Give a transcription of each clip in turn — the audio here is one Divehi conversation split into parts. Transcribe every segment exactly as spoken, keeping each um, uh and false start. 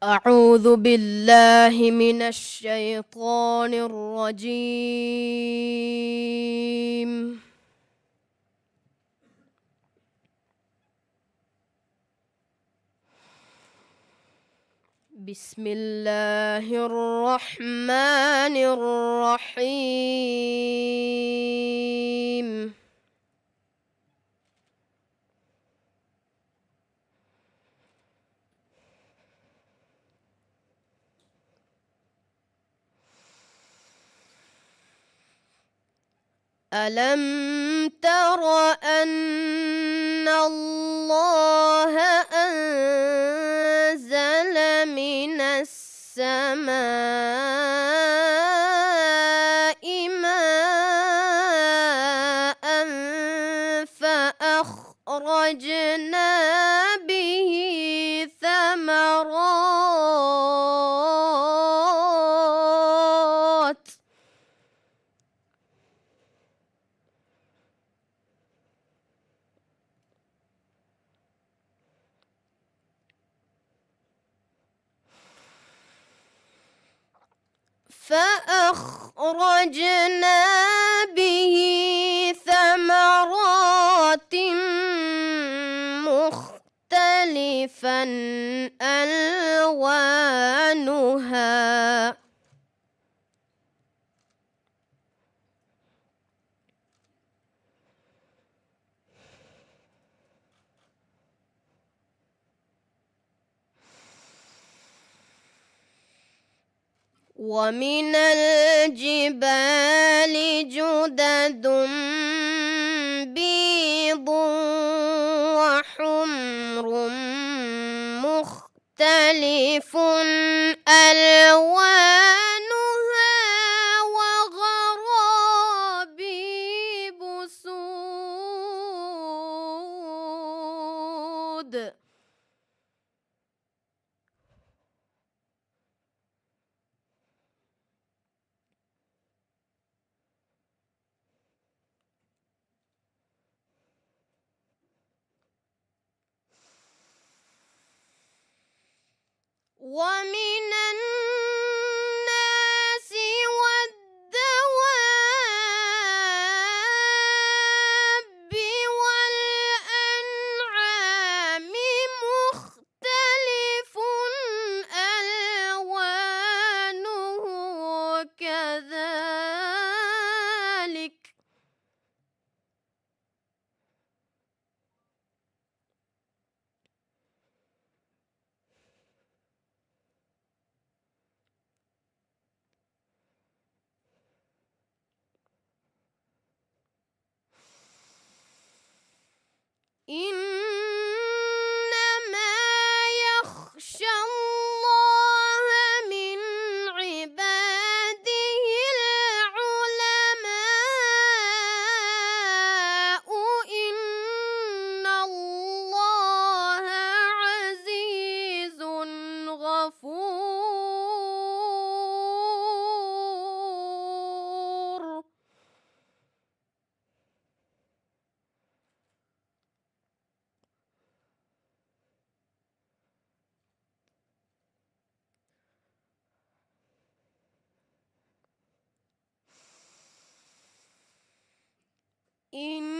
أعوذ بالله من الشيطان الرجيم. بسم الله الرحمن الرحيم. ألم تر أن الله أنزل من السماء ماء فأخرجنا به ثمرات فأخرجنا به ثمرات مختلفا ألوانها ومن الجبال جدد بيض وحمر مختلف ألوانها وغرابيب سود. ومن الناس والدواب والأنعام مختلف ألوانه كذلك. إنما يخشى الله من عباده العلماء، إن الله عزيز غفور. إن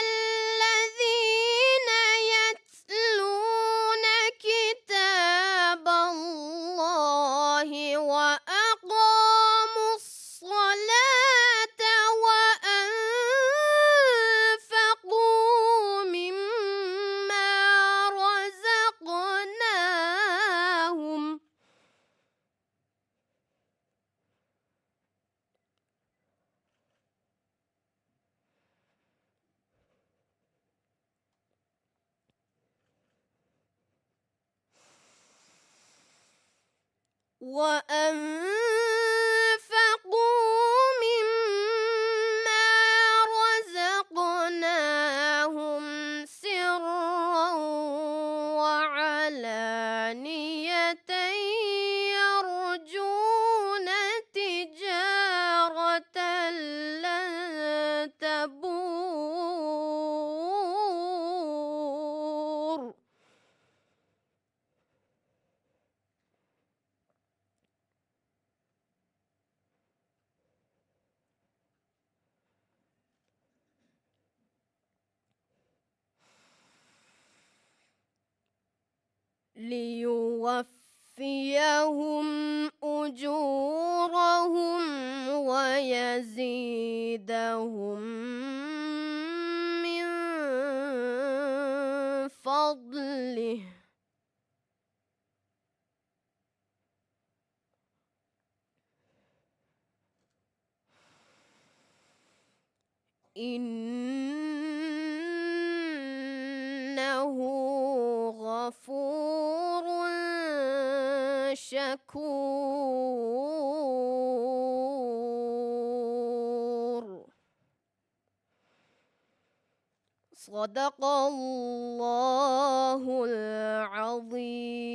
الذين يتلون كتاب الله وأقاموا الصلاة وأنفقوا مما رزقناهم وأنفقوا مما رزقناهم سرا وعلانية يرجون تجارة لن تبور. ليوفيهم أجورهم ويزيدهم من فضله. إنه غفور شكور. صدق الله العظيم.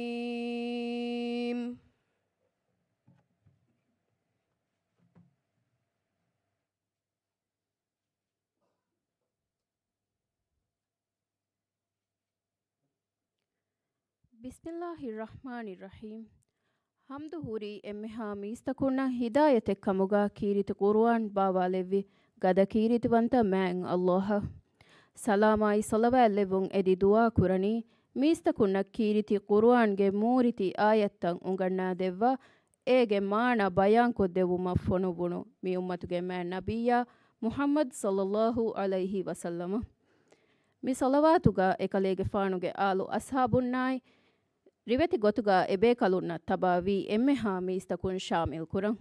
بسم الله الرحمن الرحيم. ޙަމްދު ހުރީ އެންމެހާ މީސްތަކުންނަށް ހިދާޔަތެއް ކަމުގަ ކީރިތި ޤުރުއާން ބާވާލެއްވި ގަދަ ކީރިތިވަންތަ މާތް ﷲ އަށް. ސަލާމާއި ޞަލަވާތް ލެއްވުން އެދި ދުޢާ ކުރަނީ، މީސްތަކުންނަށް ކީރިތި ޤުރުއާންގެ މޫރިތި އާޔަތްތައް އުނގަންނާ ދެއްވާ، އޭގެ މާނަ ބަޔާންކޮށްދެއްވުމަށް ފޮނުއްވުނު މި އުއްމަތުގެ މާތް ނަބިއްޔާ މުޙައްމަދު ޞައްލައްލާހު ޢަލައިހި ވަސައްލަމަ. މި ޞަލަވާތުގަ އެކަލޭގެފާނުގެ އާލު އަޞްޙާބުންނާއި، ރިވެތި ގޮތުގަ އެބޭކަލުންނަށް ތަބާވީ އެންމެހާ މީސްތަކުން ޝާމިލް ކުރަން.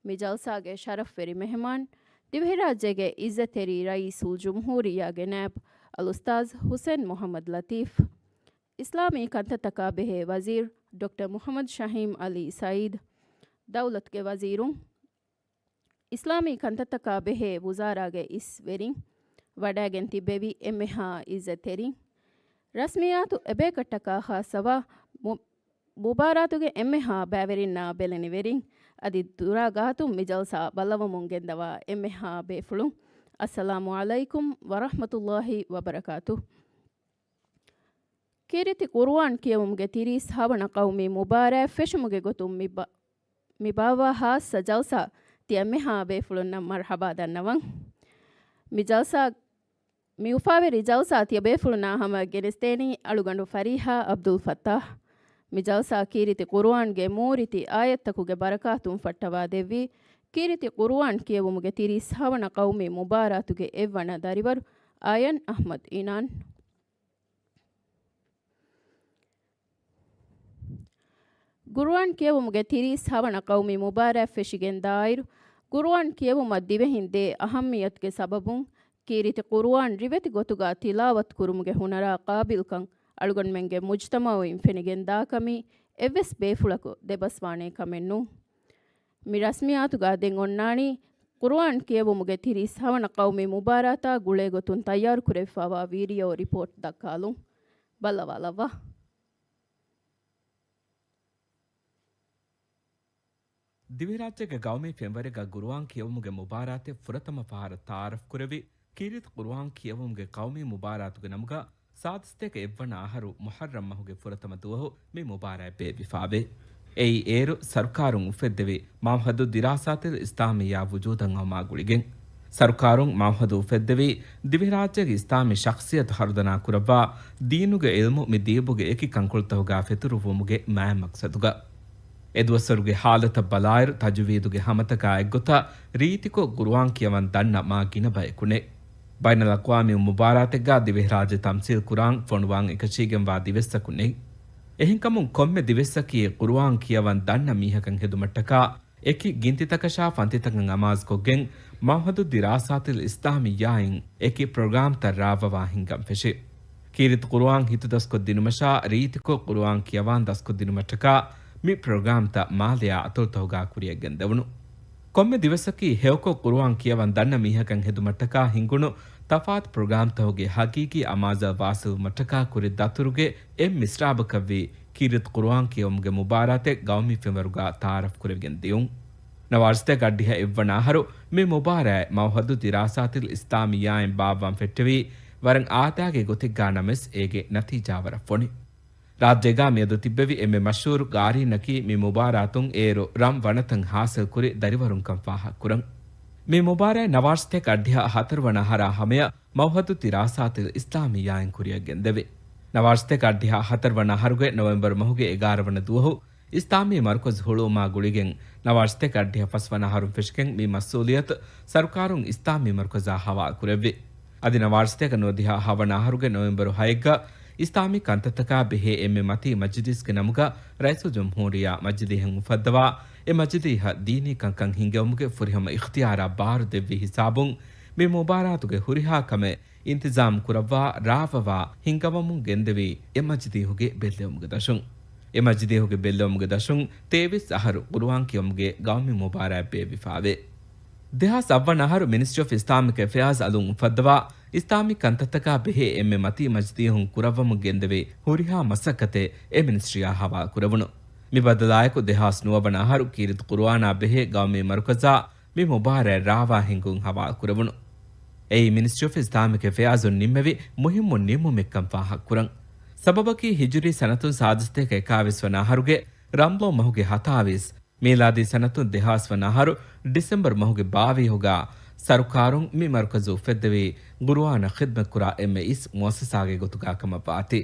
މި ޖަލްސާގެ ޝަރަފްވެރި މެހެމާން، ދިވެހިރާއްޖޭގެ ޢިއްޒަތްތެރި ރައީސުލްޖުމްހޫރިއްޔާގެ ނާއިބު އަލްއުސްތާޛު ޙުސައިން މުޙައްމަދު ލަތީފް، އިސްލާމީ ކަންތައްތަކާ ބެހޭ ވަޒީރު ޑޮކްޓަރ މުޙައްމަދު ޝަހީމް ޢަލީ ސަޢީދު، ދައުލަތުގެ ވަޒީރުން، އިސްލާމީ ކަންތައްތަކާ ބެހޭ ވުޒާރާގެ އިސް ވެރިން، ވަޑައިގެން ތިއްބެވި އެންމެހާ އިއްޒަތްތެރިން، ރަސްމިއްޔާތު އެބޭކަށްޓަކާ ޚާއްޞަވާ، މު-، މުބާރާތުގެ އެންމެހާ ބައިވެރިންނާ ބެލެނިވެރިން، އަދި ދުރާ ގާތުން މި ޖަލްސާ ބައްލަވަމުން ގެންދަވާ އެންމެހާ ބޭފުޅުން، އައްސަލާމު ޢަލައިކުމް ވަރަޙްމަތުﷲ ވަބަރަކާތު. ކީރިތި ޤުރުއާން ކިޔެވުމުގެ ތިރީސް ހަވަނަ ޤައުމީ މުބާރާތް ފެށުމުގެ ގޮތުން މި ބަ-، މި ބާއްވާ ޚާއްޞަ ޖަލްސާ ތިޔަ އެންމެހާ ބޭފުޅުންނަށް މަރްޙަބާ ދަންނަވަން. މި ޖަލްސާ، މި އުފާވެރި ޖަލްސާ ތިޔަ ބޭފުޅުންނާ ހަމަ ގެނެސްދޭނީ އަޅުގަނޑު ފަރީހާ ޢަބްދުލް ފައްތާޙް. މި ޖަލްސާ ކީރިތި ޤުރުއާންގެ މޫރިތި އާޔަތްތަކުގެ ބަރަކާތުން ފައްޓަވާ ދެއްވީ، ކީރިތި ޤުރުއާން ކިޔެވުމުގެ ތިރީސް ހަވަނަ ޤައުމީ މުބާރާތުގެ އެއްވަނަ ދަރިވަރު އާޔަން އަޙްމަދު އިނާން. ޤުރުއާން ކިޔެވުމުގެ ތިރީސް ހަވަނަ ޤައުމީ މުބާރާތް ފެށިގެން ދާއިރު، ޤުރުއާން ކިޔެވުމަށް ދިވެހިން ދޭ އަހައްމިއްޔަތުގެ ސަބަބުން، ކީރިތި ޤުރުއާން ރިވެތި ގޮތުގަ ތިލާވަތު ކުރުމުގެ ހުނަރާ ޤާބިލްކަން އަޅުގަނޑުމެންގެ މުޖްތަމަޢުއިން ފެނިގެން ދާކަމީ އެއްވެސް ބޭފުޅަކު ދެބަސްވާނޭ ކަމެއް ނޫން. މި ރަސްމިއްޔާތުގަ ދެން އޮންނާނީ، ޤުރުއާން ކިޔެވުމުގެ ތިރީސް ހަވަނަ ޤައުމީ މުބާރާތާ ގުޅޭ ގޮތުން ތައްޔާރު ކުރެވިފައިވާ ވީޑިއޯ ރިޕޯޓް ދައްކާލުން. ބައްލަވާލައްވާ. ދިވެހިރާއްޖޭގެ ގައުމީ ފެންވަރެއްގަ ޤުރުއާން ކިޔެވުމުގެ މުބާރާތެއް ފުރަތަމަ ފަހަރަށް ތަޢާރަފް ކުރެއްވި، ކީރިތި ޤުރުއާން ކިޔެވުމުގެ ޤައުމީ މުބާރާތުގެ ނަމުގަ ސާދަސަތޭކަ އެއްވަނަ އަހަރު މުޙައްރަމް މަހުގެ ފުރަތަމަ ދުވަހު މި މުބާރާތް ބޭއްވިފައިވޭ. އެއީ އޭރު ސަރުކާރުން އުފެއްދެވި މަޢުހަދު ދިރާސާތިލް އިސްލާމިއްޔާ ވުޖޫދަށް އައުމާ ގުޅިގެން. ސަރުކާރުން މަޢުހަދު އުފެއްދެވީ ދިވެހިރާއްޖޭގެ އިސްލާމީ ޝަޚްޞިއްޔަތު ހަރުދަނާ ކުރައްވާ ދީނުގެ ޢިލްމު މި ދީބުގެ އެކި ކަންކޮޅުތަކުގަ ފެތުރުއްވުމުގެ މާތް މަޤްޞަދުގަ. އެދުވަސްވަރުގެ ޙާލަތަށް ބަލާއިރު، ތަޖުވީދުގެ ހަމަތަކާ އެއްގޮތަށް ރީތިކޮށް ޤުރުއާން ކިޔަވަން ދަންނަ މާ ގިނަ ބަޔަކު ނެތް. ބައިނަލްއަޤްވާމީ މުބާރާތެއްގަ ދިވެހިރާއްޖެ ތަމްސީލް ކުރާން ފޮނުވާން އެކަށީގެންވާ ދިވެއްސަކު ނެތް. އެހެންކަމުން ކޮންމެ ދިވެއްސަކީ ޤުރުއާން ކިޔަވަން ދަންނަ މީހަކަށް ހެދުމަށްޓަކާ އެކި ގިންތިތަކަށާ ފަންތިތަކަށް އަމާޒުކޮށްގެން، މަޢުހަދު ދިރާސާތިލް އިސްލާމިއްޔާއިން އެކި ޕްރޮގްރާމްތައް ރާވަވާ ހިންގަން ފެށި. ކީރިތި ޤުރުއާން ހިތުދަސްކޮށްދިނުމަށާ ރީތިކޮށް ޤުރުއާން ކިޔަވާން ދަސްކޮށްދިނުމަށްޓަކާ މި ޕްރޮގްރާމްތައް މާލެއާ އަތޮޅުތަކުގަ ކުރިއަށްގެންދެވުނު. ކޮންމެ ދިވެއްސަކީ ހެޔޮކޮށް ޤުރުއާން ކިޔަވަން ދަންނަ މީހަކަށް ހެދުމަށްޓަކާ ހިންގުނު ތަފާތު ޕްރޮގްރާމްތަކުގެ ހަގީގީ އަމާޒަށް ވާސިލްވުމަށްޓަކާ ކުރި ދަތުރުގެ އެއް މިސްރާބަކަށްވީ ކީރިތި ޤުރުއާން ކިޔެވުމުގެ މުބާރާތެއް ގައުމީ ފެންވަރުގަ ތަޢާރަފް ކުރެވިގެން ދިޔުން. ނަވާރަސަތޭކަ އަށްޑިހަ އެއްވަނަ އަހަރު މި މުބާރާތް މަޢުހަދު ދިރާސާތިލް އިސްލާމިއްޔާއިން ބާއްވަން ފެއްޓެވީ ވަރަށް އާދައިގެ ގޮތެއްގަ ނަމަވެސް އޭގެ ނަތީޖާ ވަރަށް ފޮނި. ރާއްޖޭގަ މިއަދު ތިއްބެވި އެންމެ މަޝްހޫރު ގާރީންނަކީ މި މުބާރާތުން އޭރު ރަން ވަނަތައް ހާސިލް ކުރި ދަރިވަރުންކަން ފާހަގަކުރަން. މި މުބާރާތް ނަވާރަސަތޭކަ އަށްޑިހަ ހަތަރުވަނަ އަހަރާ ހަމަޔަށް މަޢުހަދު ދިރާސާތިލް އިސްލާމިއްޔާއިން ކުރިއަށް ގެންދެވި. ނަވާރަ ސަތޭކަ އަށްޑިހަ ހަތަރު ވަނަ އަހަރުގެ ނޮވެމްބަރު މަހުގެ އެގާރަ ވަނަ ދުވަހު އިސްލާމީ މަރުކަޒު ހުޅުވުމާ ގުޅިގެން، ނަވާރަ ސަތޭކަ އަށްޑިހަ ފަސް ވަނަ އަހަރުން ފެށިގެން މި މަސްއޫލިއްޔަތު ސަރުކާރުން އިސްލާމީ މަރުކަޒާ ހަވާލު ކުރެއްވި. އަދި ނަވާރަ ސަތޭކަ ނުވަދިހަ ހަވަނަ އަހަރުގެ ނޮވެމްބަރު ހައެއްގަ އިސްލާމީ ކަންތައްތަކާ ބެހޭ އެންމެ މަތީ މަޖިލީސްގެ ނަމުގަ ރައީސުލްޖުމްހޫރިއްޔާ މަޖިލީހެއް އުފައްދަވާ، އެ މަޖިލީހަށް ދީނީ ކަންކަން ހިންގެވުމުގެ ފުރިހަމަ އިޚްތިޔާރާ ބާރު ދެއްވި ހިސާބުން، މި މުބާރާތުގެ ހުރިހާ ކަމެއް އިންތިޒާމް ކުރައްވާ ރާވަވާ ހިންގަވަމުން ގެންދެވީ އެ މަޖިލީހުގެ ބެއްލެވުމުގެ ދަށުން. އެ މަޖިލީހުގެ ބެއްލެވުމުގެ ދަށުން ތޭވީސް އަހަރު ޤުރުއާން ކިޔަވުމުގެ ގައުމީ މުބާރާތް ބޭއްވިފާވޭ. ދެހާސް އަށް ވަނަ އަހަރު މިނިސްޓްރީ އޮފް އިސްލާމިކް އެފެއާޒް އަލުން އުފައްދަވާ، އިސްލާމީ ކަންތައްތަކާ ބެހޭ އެންމެ މަތީ މަޖިލީހުން ކުރައްވަމުން ގެންދެވި ހުރިހާ މަސައްކަތެއް އެ މިނިސްޓްރީއާ ހަވާލު ކުރެވުނު. މި ބަދަލާއެކު ދެހާސް ނުވަ ވަނަ އަހަރު ކީރިތި ޤުރުއާނާ ބެހޭ ގައުމީ މަރުކަޒާ މި މުބާރާތް ރާވާ ހިންގުން ހަވާލު ކުރެވުނު. އެއީ މިނިސްޓްރީ އޮފް އިސްލާމިކް އެފެއާޒުން ނިންމެވި މުހިއްމު ނިންމުމެއްކަން ފާހަގަކުރަން. ސަބަބަކީ ހިޖުރީ ސަނަތުން ސާދަ ސަތޭކަ އެކާވީސް ވަނަ އަހަރުގެ ރަމްޟާން މަހުގެ ހަތާވީސް، މީލާދީ ސަނަތުން ދެހާސް ވަނަ އަހަރު ޑިސެމްބަރު މަހުގެ ބާވީހުގަ ސަރުކާރުން މި މަރުކަޒު އުފެއްދެވީ ގުރުއާނަށް ޚިދްމަތްކުރާ އެންމެ އިސް މުއައްސަސާގެ ގޮތުގަ ކަމަށްވާތީ.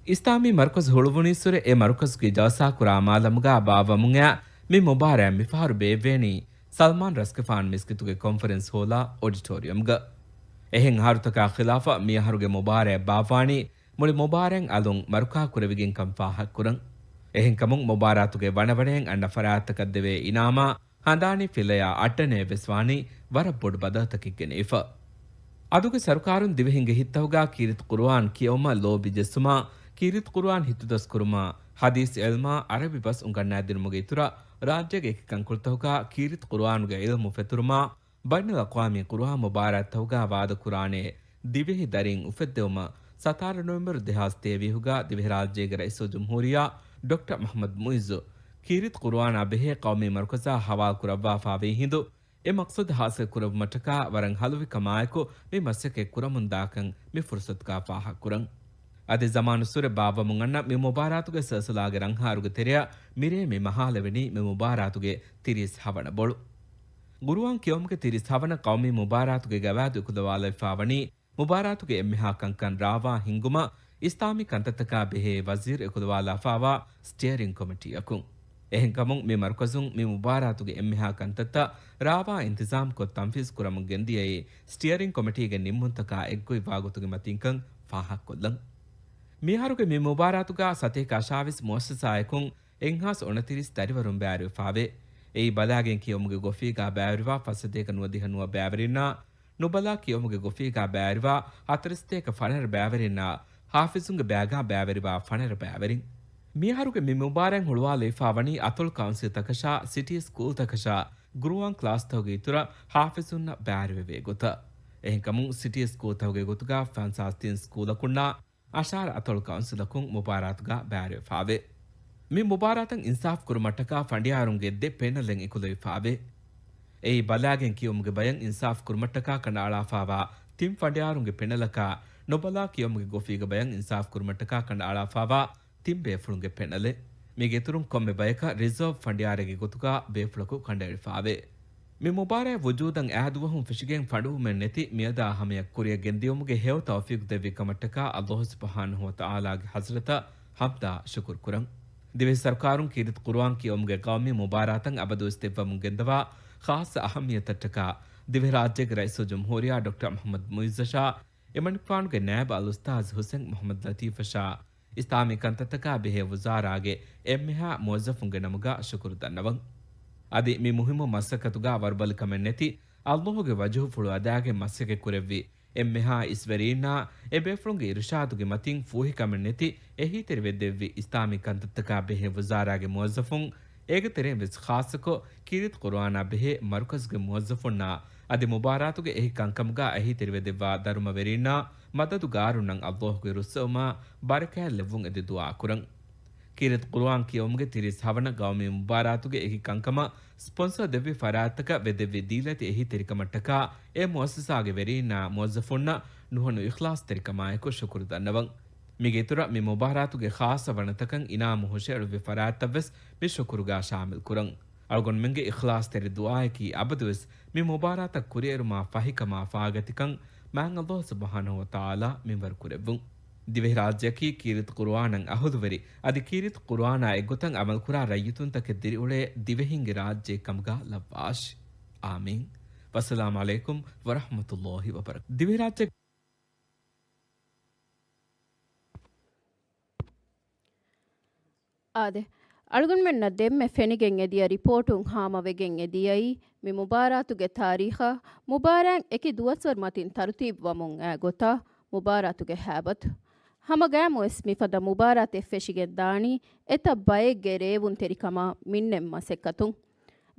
އިސްލާމީ މަރުކަޒު ހުޅުވުނީއްސުރެ އެ މަރުކަޒުގެ ޖަލްސާކުރާ މާލަމުގަ ބާއްވަމުން އައި މި މުބާރާތް މިފަހަރު ބޭއްވޭނީ ސަލްމާން ރަސްގެފާނު މިސްކިތުގެ ކޮންފަރެންސް ހޯލާ އޮޑިޓޯރިއަމްގަ. އެހެން އަހަރުތަކާ ޚިލާފަށް މިއަހަރުގެ މުބާރާތް ބާއްވާނީ މުޅި މުބާރާތް އަލުން މަރުކާ ކުރެވިގެންކަން ފާހަގަކުރަން. އެހެންކަމުން މުބާރާތުގެ ވަނަވަނައިން އަންނަ ފަރާތްތަކަށް ދެވޭ އިނާމާ ހަނދާނީ ފިލަޔާ އައްޑަނައެއް ވެސް ވާނީ ވަރަށް ބޮޑު ބަދަލުތަކެއް ގެނެވިފަ. އަދުގެ ސަރުކާރުން ދިވެހިންގެ ހިތްތަކުގަ ކީރިތި ޤުރުއާން ކިޔެވުމަށް ލޯބި ޖެއްސުމާ، ކީރިތި ޤުރުއާން ހިތުދަސްކުރުމާ، ޙަދީޘް ޢިލްމާ ޢަރަބި ބަސް އުނގަންނާދިނުމުގެ އިތުރަށް، ރާއްޖޭގެ އެކި ކަންކޮޅުތަކުގަ ކީރިތި ޤުރުއާނުގެ ޢިލްމު ފެތުރުމާ، ބައިނަލްއަޤްވާމީ ޤުރުއާން މުބާރާތްތަކުގަ ވާދަކުރާނެ ދިވެހި ދަރިން އުފެއްދެވުމަށް ސަތާރަ ނޮވެމްބަރު ދެހާސް ތޭވީހުގަ ދިވެހިރާއްޖޭގެ ރައީސުލްޖުމްހޫރިއްޔާ ޑޮކްޓަރ މުޙައްމަދު މުޢިއްޒު ކީރިތި ޤުރުއާނާ ބެހޭ ޤައުމީ މަރުކަޒާ ހަވާލުކުރައްވާފާވީ ހިނދު، އެ މަޤްޞަދު ޙާޞިލް ކުރެއްވުމަށްޓަކާ ވަރަށް ޙަލުވިކަމާއެކު މި މަސައްކަތް ކުރަމުންދާކަން މި ފުރުޞަތުގަ ފާހަގަކުރަން. އަދި ޒަމާނުއްސުރެ ބާއްވަމުން އަންނަ މި މުބާރާތުގެ ސިލްސިލާގެ ރަންހާރުގެ ތެރެއަށް މިރޭ މި މަހާލަވަނީ މި މުބާރާތުގެ ތިރީސް ހަވަނަ ބޮޅު. ޤުރުއާން ކިޔެވުމުގެ ތިރީސް ހަވަނަ ޤައުމީ މުބާރާތުގެ ގަވާއިދު އެކުލަވާލައިފާވަނީ، މުބާރާތުގެ އެންމެހާ ކަންކަން ރާވާ ހިންގުމަށް އިސްލާމީ ކަންތައްތަކާ ބެހޭ ވަޒީރު އެކުލަވާލާފާވާ ސްޓިއަރިން ކޮމިޓީއަކުން. އެހެންކަމުން މި މަރުކަޒުން މި މުބާރާތުގެ އެންމެހާ ކަންތައްތައް ރާވާ އިންތިޒާމްކޮށް ތަންފީޒް ކުރަމުން ގެންދިޔައީ ސްޓިއަރިން ކޮމިޓީގެ ނިންމުންތަކާ އެއްގޮތްވާގޮތުގެ މަތީންކަން ފާހަގަކޮށްލަން. މިއަހަރުގެ މި މުބާރާތުގަ ސަތޭކަ އަށާވީސް މުއައްސަސާއަކުން އެއްހާސް އުނަތިރީސް ދަރިވަރުން ބައިވެރިވެފާވޭ. އެއީ ބަލާގެން ކިޔެވުމުގެ ގޮފީގަ ބައިވެރިވާ ފަސް ސަތޭކަ ނުވަދިހަ ނުވަ ބައިވެރިންނާ، ނުބަލާ ކިޔެވުމުގެ ގޮފީގަ ބައިވެރިވާ ހަތަރު ސަތޭކަ ފަނަރަ ބައިވެރިންނާ، ޙާފިޒުންގެ ބައިގަ ބައިވެރިވާ ފަނަރަ ބައިވެރިން. މިއަހަރުގެ މި މުބާރާތް ހުޅުވާލައިފާވަނީ އަތޮޅު ކައުންސިލްތަކަށާ ސިޓީ ސްކޫލްތަކަށާ ޤުރުއާން ކްލާސްތަކުގެ އިތުރަށް ޙާފިޒުންނަށް ބައިވެރިވެވޭ ގޮތަށް. އެހެންކަމުން ސިޓީ ސްކޫލްތަކުގެ ގޮތުގަ ފަންސާސް ތިން ސްކޫލަކުންނާ އަށާރަ އަތޮޅު ކައުންސިލަކުން މުބާރާތުގަ ބައިވެރިވެފާވޭ. މި މުބާރާތަށް އިންސާފް ކުރުމަށްޓަކާ ފަނޑިޔާރުންގެ ދެ ޕެނަލެއް އެކުލެވިފާވޭ. އެއީ ބަލާގެން ކިޔެވުމުގެ ބަޔަށް އިންސާފް ކުރުމަށްޓަކާ ކަނޑައަޅާފާވާ ތިން ފަނޑިޔާރުންގެ ޕެނަލަކާ، ނުބަލާ ކިޔެވުމުގެ ގޮފީގެ ބަޔަށް އިންސާފް ކުރުމަށްޓަކާ ކަނޑައަޅާފާވާ ތިން ބޭފުޅުންގެ ޕެނަލެއް. މީގެ އިތުރުން ކޮންމެ ބަޔަކަށް ރިޒާވް ފަނޑިޔާރެއްގެ ގޮތުގަ ބޭފުޅަކު ކަނޑައެޅިފާވޭ. މި މުބާރާތް ވުޖޫދަށް އާދުވަހުން ފެށިގެން ފަނޑުވުމެއް ނެތި މިއަދާ ހަމަޔަށް ކުރިއަށް ގެންދިޔުމުގެ ހެޔޮ ތައުފީޤު ދެއްވި ކަމަށްޓަކާ އައްލާހު ސުބްޙާނަހު ވަތަޢާލާގެ ޙަޟްރަތަށް ޙަމްދާ ޝުކުރު ކުރަން. ދިވެހި ސަރުކާރުން ކީރިތި ޤުރުއާން ކިޔެވުމުގެ ޤައުމީ މުބާރާތަށް އަބަދުވެސް ދެއްވަމުން ގެންދަވާ ޚާއްޞަ އަހައްމިއްޔަތަށްޓަކާ ދިވެހިރާއްޖޭގެ ރައީސުލްޖުމްހޫރިއްޔާ ޑޮކްޓަރ މުޙައްމަދު މުޢިއްޒަށާ، އެމަނިކުފާނުގެ ނާއިބު އަލްއުސްތާޛު ޙުސެން މުޙައްމަދު ލަތީފަށާ، އިސްލާމީ ކަންތައްތަކާ ބެހޭ ވުޒާރާގެ އެންމެހާ މުވައްޒަފުންގެ ނަމުގަ ޝުކުރު ދަންނަވަން. އަދި މި މުހިއްމު މަސައްކަތުގަ ވަރުބަލިކަމެއް ނެތި، އައްލާހުގެ ވަޖުހުފުޅު އަދާގެން މަސައްކަތް ކުރެއްވި އެންމެހާ އިސްވެރީންނާ، އެ ބޭފުޅުންގެ އިރުޝާދުގެ މަތިން ފޫހިކަމެއް ނެތި، އެހީތެރިވެދެއްވި އިސްލާމީ ކަންތައްތަކާ ބެހޭ ވުޒާރާގެ މުވައްޒަފުން، އޭގެ ތެރެއިން ވެސް ޚާއްޞަކޮށް، ކީރިތި ޤުރުއާނާ ބެހޭ މަރުކަޒުގެ މުވައްޒަފުންނާ، އަދި މުބާރާތުގެ އެހީ ކަންކަމުގަ އެހީތެރިވެދެއްވާ ދަރުމަވެރީންނާ، މަދަދުގާރުންނަށް އައްލާހުގެ ރުއްސެވުމާ، ބަރަކާތް ލެއްވުން އެދި ދުޢާ ކުރަން. ކީރިތި ޤުރުއާން ކިޔެވުމުގެ ތިރީސް ހަވަނަ ގައުމީ މުބާރާތުގެ އެހީ ކަންކަމަށް ސްޕޮންސަރ ދެއްވި ފަރާތްތަކަށް ވެދެއްވި ދީލަތި އެހީތެރިކަމަށްޓަކާ، އެ މުއައްސަސާގެ ވެރީންނާ މުވައްޒަފުންނަށް ނުހަނު އިޚްލާޞްތެރިކަމާއެކު ޝުކުރު ދަންނަވަން. މީގެ އިތުރަށް މި މުބާރާތުގެ ޚާއްޞަ ވަނަތަކަށް އިނާމު ހުށައެޅުއްވި ފަރާތްތައްވެސް މި ޝުކުރުގަ ޝާމިލް ކުރަން. އަޅުގަނޑުމެންގެ އިޚްލާޞްތެރި ދުޢާއަކީ އަބަދުވެސް މި މުބާރާތަށް ކުރިއެރުމާ ފަހިކަމާ ފާގަތިކަން މާތް އައްލާހު ސުބްޙާނަހު ވަތަޢާލާ މިންވަރު ކުރެއްވުން. ދިވެހިރާއްޖެއަކީ ކީރިތި ޤުރުއާނަށް އަހުލުވެރި، އަދި ކީރިތި ޤުރުއާނާ އެއްގޮތަށް ޢަމަލުކުރާ ރައްޔިތުންތަކެއް ދިރިއުޅޭ ދިވެހިންގެ ރާއްޖެއެއް ކަމުގަ ލައްވާށި. އާމީން. ވައްސަލާމު ޢަލައިކުމް ވަރަޙްމަތުﷲި ވަބަރަކާތުހު. ދިވެހިރާއްޖެ އާދެ، އަޅުގަނޑުމެންނަށް ދެންމެ ފެނިގެން އެދިޔަ ރިޕޯޓުން ހާމަވެގެން އެދިޔައީ، މި މުބާރާތުގެ ތާރީޚާ، މުބާރާތް އެކި ދުވަސްވަރު މަތިން ތަރުތީބުވަމުން އައި ގޮތާ، މުބާރާތުގެ ހައިބަތު. ހަމަގައިމުވެސް މިފަދަ މުބާރާތެއް ފެށިގެން ދާނީ، އެތައް ބައެއްގެ ރޭވުންތެރިކަމާ މިންނެން މަސައްކަތުން.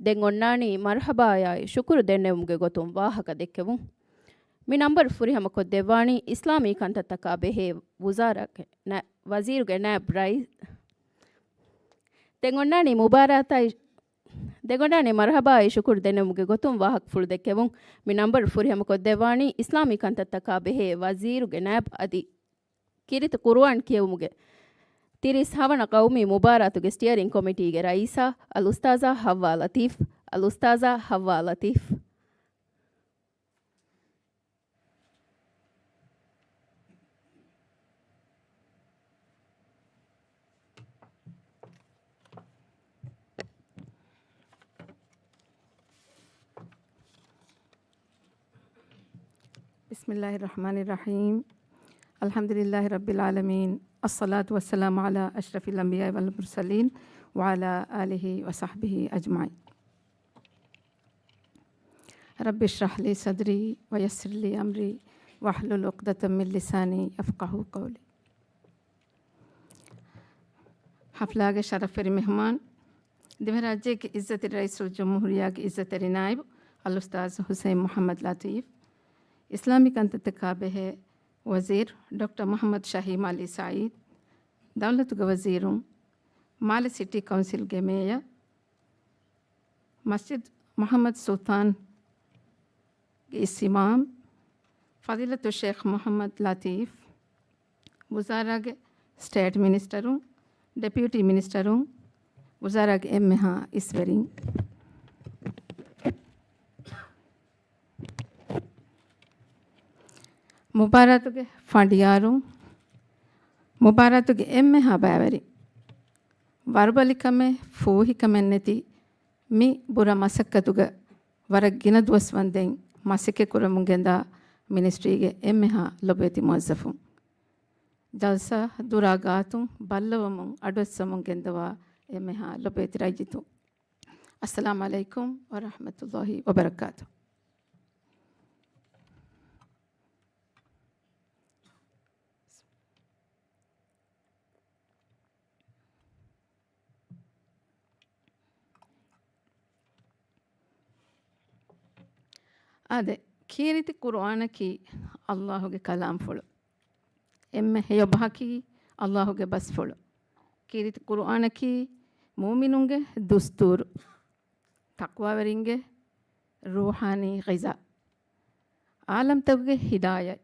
ދެން އޮންނާނީ މަރްޙަބާޔާއި ޝުކުރު ދެންނެވުމުގެ ގޮތުން ވާހަކަ ދެއްކެވުން. މި ނަންބަރު ފުރިހަމަ ކޮށްދެއްވާނީ އިސްލާމީ ކަންތައްތަކާ ބެހޭ ވުޒާރާގެ ނަ-، ވަޒީރުގެ ނައިބް ރައީސް. ދެން އޮންނާނީ މުބާރާތާއި، ދެން އޮންނާނީ މަރްޙަބާއި ޝުކުރު ދެންނެވުމުގެ ގޮތުން ވާހަކަފުޅު ދެއްކެވުން. މި ނަންބަރު ފުރިހަމަ ކޮށްދެއްވާނީ އިސްލާމީ ކަންތައްތަކާ ބެހޭ ވަޒީރުގެ ނައިބް އަދި ކީރިތި ޤުރުއާން ކިޔެވުމުގެ ތިރީސް ހަވަނަ ޤައުމީ މުބާރާތުގެ ސްޓިއަރިން ކޮމިޓީގެ ރައީސާ އަލްއުސްތާޛާ ޙައްވާ ލަތީފް، އަލްއުސްތާޛާ ޙައްވާ ލަތީފް. بسم الله الرحمن الرحيم. الحمد لله رب العالمين. الصلاة والسلام على أشرف الأنبياء والمرسلين وعلى آله وصحبه أجمعين. رب اشرح لي صدري ويسر لي أمري واحلل عقدة من لساني يفقهوا قولي. ޙަފްލާގެ ޝަރަފްވެރި މެހުމާން، ދިވެހިރާއްޖޭގެ އިއްޒަތްތެރި ރައީސުލްޖުމްހޫރިއްޔާގެ އިއްޒަތްތެރި ނާއިބު އަލްއުސްތާޛު ޙުސައިން މުޙައްމަދު ލަތީފް، އިސްލާމީ ކަންތައްތަކާ ބެހޭ ވަޒީރު ޑޮކްޓަރ މުޙައްމަދު ޝަހީމް ޢަލީ ސަޢީދު، ދައުލަތުގެ ވަޒީރުން، މާލެ ސިޓީ ކައުންސިލްގެ މޭޔަރު، މަސްޖިދު މުޙައްމަދު ސުލްޠާންގެ އިސް އިމާމް، ފަޟީލަތު ޝޭޚް މުޙައްމަދު ލަތީފް، ވުޒާރާގެ ސްޓޭޓް މިނިސްޓަރުން، ޑެޕިއުޓީ މިނިސްޓަރުން، ވުޒާރާގެ އެންމެހާ އިސްވެރިން، މުބާރާތުގެ ފަނޑިޔާރުން، މުބާރާތުގެ އެންމެހާ ބައިވެރިން، ވަރުބަލިކަމެއް، ފޫހިކަމެއް ނެތި މި ބުރަ މަސައްކަތުގަ ވަރަށް ގިނަ ދުވަސް ވަންދެން މަސައްކަތް ކުރަމުން ގެންދާ މިނިސްޓްރީގެ އެންމެހާ ލޮބުވެތި މުވައްޒަފުން، ޖަލްސާ ދުރާ ގާތުން ބައްލަވަމުން އަޑުއައްސަމުން ގެންދަވާ އެންމެހާ ލޮބުވެތި ރައްޔިތުން. އައްސަލާމު ޢަލައިކުމް ވަރަޙްމަތުﷲި ވަބަރަކާތުހު. އާދެ، ކީރިތި ޤުރުއާނަކީ ﷲ ގެ ކަލާމްފުޅު. އެންމެ ހެޔޮ ބަހަކީ ﷲ ގެ ބަސްފުޅު. ކީރިތި ޤުރުއާނަކީ މުއުމިނުންގެ ދުސްތޫރު، ތަޤްވާވެރިންގެ ރޫޙާނީ ޣިޒާ، ޢާލަމްތަކުގެ ހިދާޔަތް،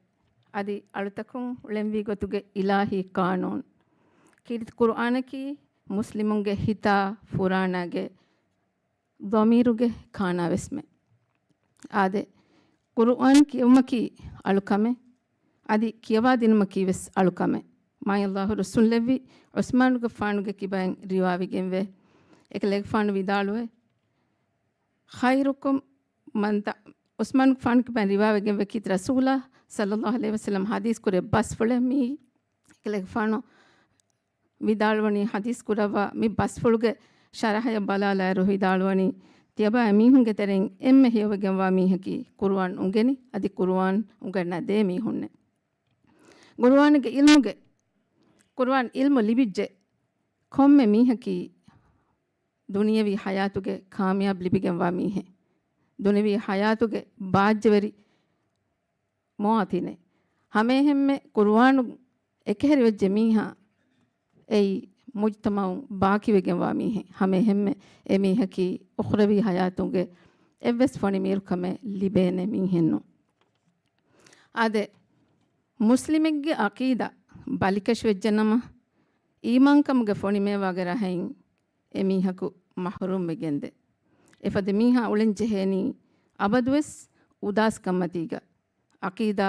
އަދި އަޅުތަކުން އުޅެންވީ ގޮތުގެ އިލާހީ ޤާނޫނު. ކީރިތި ޤުރުއާނަކީ މުސްލިމުންގެ ހިތާ ފުރާނާގެ ޟަމީރުގެ ކާނާވެސްމެ. އާދެ، ޤުރުއާން ކިޔެވުމަކީ އަޅުކަމެއް، އަދި ކިޔަވާދިނުމަކީ ވެސް އަޅުކަމެއް. މާތް ﷲ ރުއްސުންލެއްވި ޢުސްމާނުގެފާނުގެ ކިބައިން ރިވާވެގެންވޭ. އެކަލޭގެފާނު ވިދާޅުވޭ، ޚައިރުކުމް މަން ތަ-، ޢުސްމާނުގެފާނުގެ ކިބައިން ރިވާވެގެންވޭ ކީރިތި ރަސޫލާ ޞައްލަﷲު ޢަލައިހި ވަސައްލަމަ ޙަދީޘް ކުރެ ބަސްފުޅެއް މީ. އެކަލޭގެފާނު ވިދާޅުވަނީ، ޙަދީޘް ކުރައްވާ މި ބަސްފުޅުގެ ޝަރަޙަޔަށް ބަލާލާއިރު ވިދާޅުވަނީ، ތިޔަބާއި މީހުންގެ ތެރެއިން އެންމެ ހެޔޮވެގެންވާ މީހަކީ ޤުރުއާން އުނގެނި، އަދި ޤުރުއާން އުނގަންނަ ދޭ މީހުންނޭ. ޤުރުއާނުގެ ޢިލްމުގެ، ޤުރުއާން ޢިލްމު ލިބިއްޖެ ކޮންމެ މީހަކީ ދުނިޔެވީ ޙަޔާތުގެ ކާމިޔާބު ލިބިގެންވާ މީހެއް. ދުނިޔެވީ ޙަޔާތުގެ ބާއްޖަވެރި މުވާތިނެއް. ހަމައެހެންމެ ޤުރުއާނު އެކަހެރިވެއްޖެ މީހާ އެއީ މުޖްތަމަޢުން ބާކީވެގެންވާ މީހެއް. ހަމައެހެންމެ އެ މީހަކީ އުޚްރަވީ ޙަޔާތުގެ އެއްވެސް ފޮނި މީރުކަމެއް ލިބޭނެ މީހެއްނު. އާދެ، މުސްލިމެއްގެ ޢަޤީދާ ބަލިކަށިވެއްޖެނަމަ، އީމާންކަމުގެ ފޮނިމޭވާގެ ރަހައިން އެ މީހަކު މަޙްރޫމްވެގެންދޭ. އެފަދަ މީހާ އުޅެންޖެހޭނީ އަބަދުވެސް އުދާސްކަންމަތީގަ. ޢަޤީދާ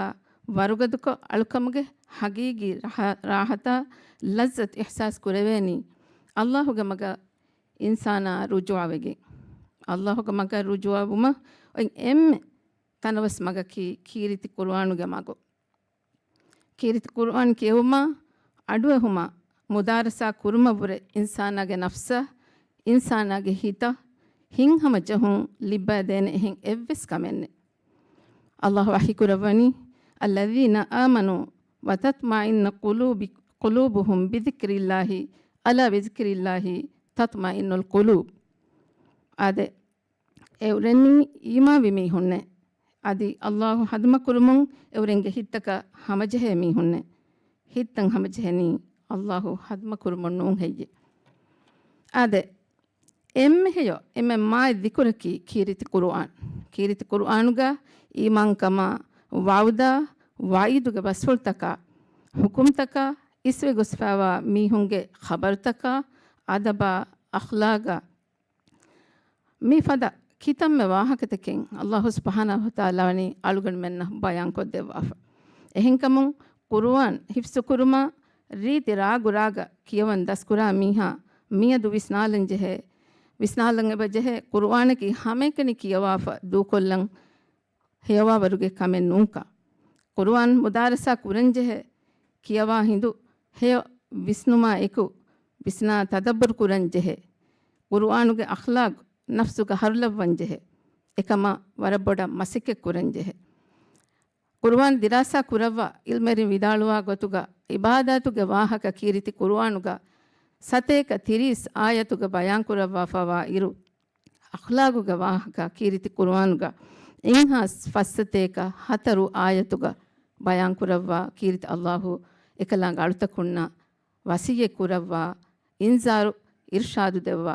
ވަރުގަދަކޮށް އަޅުކަމުގެ ހަގީގީ ރަހަ-، ރާހަތާ ލައްޒަތު އިޙްސާސް ކުރެވޭނީ ﷲ ގެ މަގަށް އިންސާނާ ރުޖޫޢަވެގެން. ﷲ ގެ މަގަށް ރުޖޫޢަވުމަށް އޮތް އެންމެ ތަނަވަސް މަގަކީ ކީރިތި ޤުރުއާނުގެ މަގު. ކީރިތި ޤުރުއާން ކިޔެވުމާ، އަޑުއެހުމާ، މުދާރަސާ ކުރުމަށްވުރެ އިންސާނާގެ ނަފްސަށް، އިންސާނާގެ ހިތަށް، ހިތްހަމަޖެހުން ލިއްބައިދޭނެ އެހެން އެއްވެސް ކަމެއް ނެތް. ﷲ ވަޙީކުރައްވަނީ، الذين آمنوا وتطمئن قلوب-، قلوبهم بذكر الله، ألا بذكر الله تطمئن القلوب. އާދެ، އެއުރެންނީ އީމާންވި މީހުންނޭ. އަދި ﷲ ހަދުމަކުރުމުން އެއުރެންގެ ހިތްތަކަށް ހަމަޖެހޭ މީހުންނޭ. ހިތްތައް ހަމަޖެހެނީ ﷲ ހަދުމަކުރުމުން ނޫން ހެއްޔޭ؟ އާދެ، އެންމެ ހެޔޮ، އެންމެ މާތް ޛިކުރަކީ ކީރިތި ޤުރުއާން. ކީރިތި ޤުރުއާނުގަ އީމާންކަމާ، ވަޢުދާ، ވަޢީދުގެ ބަސްފުޅުތަކާ، ޙުކުމްތަކާ، އިސްވެ ގޮސްފައިވާ މީހުންގެ ޚަބަރުތަކާ، އަދަބާ، އަޚްލާގާ، މި ފަދަ ކިތަންމެ ވާހަކަތަކެއް ﷲ ސުބްޙާނަހޫ ވަތަޢާލާ ވަނީ އަޅުގަނޑުމެންނަށް ބަޔާންކޮށްދެއްވާފަ. އެހެންކަމުން ޤުރުއާން ޙިފްޒުކުރުމާ، ރީތި ރާގު ރާގަށް ކިޔަވަން ދަސްކުރާ މީހާ މިއަދު ވިސްނާލަން ޖެހޭ، ވިސްނާލަން އެބަ ޖެހޭ، ޤުރުއާނަކީ ހަމައެކަނި ކިޔަވާފަ ދޫކޮށްލަން ހެޔޮވާވަރުގެ ކަމެއް ނޫންކަން. ޤުރުއާން މުދާރަސާ ކުރަންޖެހޭ، ކިޔަވާ ހިނދު ހެޔޮ ވިސްނުމާ އެކު، ވިސްނާ ތަދައްބުރު ކުރަންޖެހޭ، ޤުރުއާނުގެ އަޚްލާޤު ނަފްސުގަ ހަރުލައްވަންޖެހޭ، އެކަމަށް ވަރަށް ބޮޑަށް މަސައްކަތް ކުރަންޖެހޭ. ޤުރުއާން ދިރާސާ ކުރައްވާ ޢިލްމުވެރިން ވިދާޅުވާ ގޮތުގަ، ޢިބާދާތުގެ ވާހަކަ ކީރިތި ޤުރުއާނުގަ ސަތޭކަ ތިރީސް އާޔަތުގަ ބަޔާންކުރައްވާފަވާ އިރު، އަޚްލާގުގެ ވާހަކަ ކީރިތި ޤުރުއާނުގަ އިންހާސް ފަސްސަތޭކަ ހަތަރު އާޔަތުގަ ބަޔާންކުރައްވާ ކީރިތި ﷲ އެކަލާނގެ އަޅުތަކުންނަށް ވަޞިއްޔަތް ކުރައްވާ، އިންޒާރު އިރުޝާދު ދެއްވާ،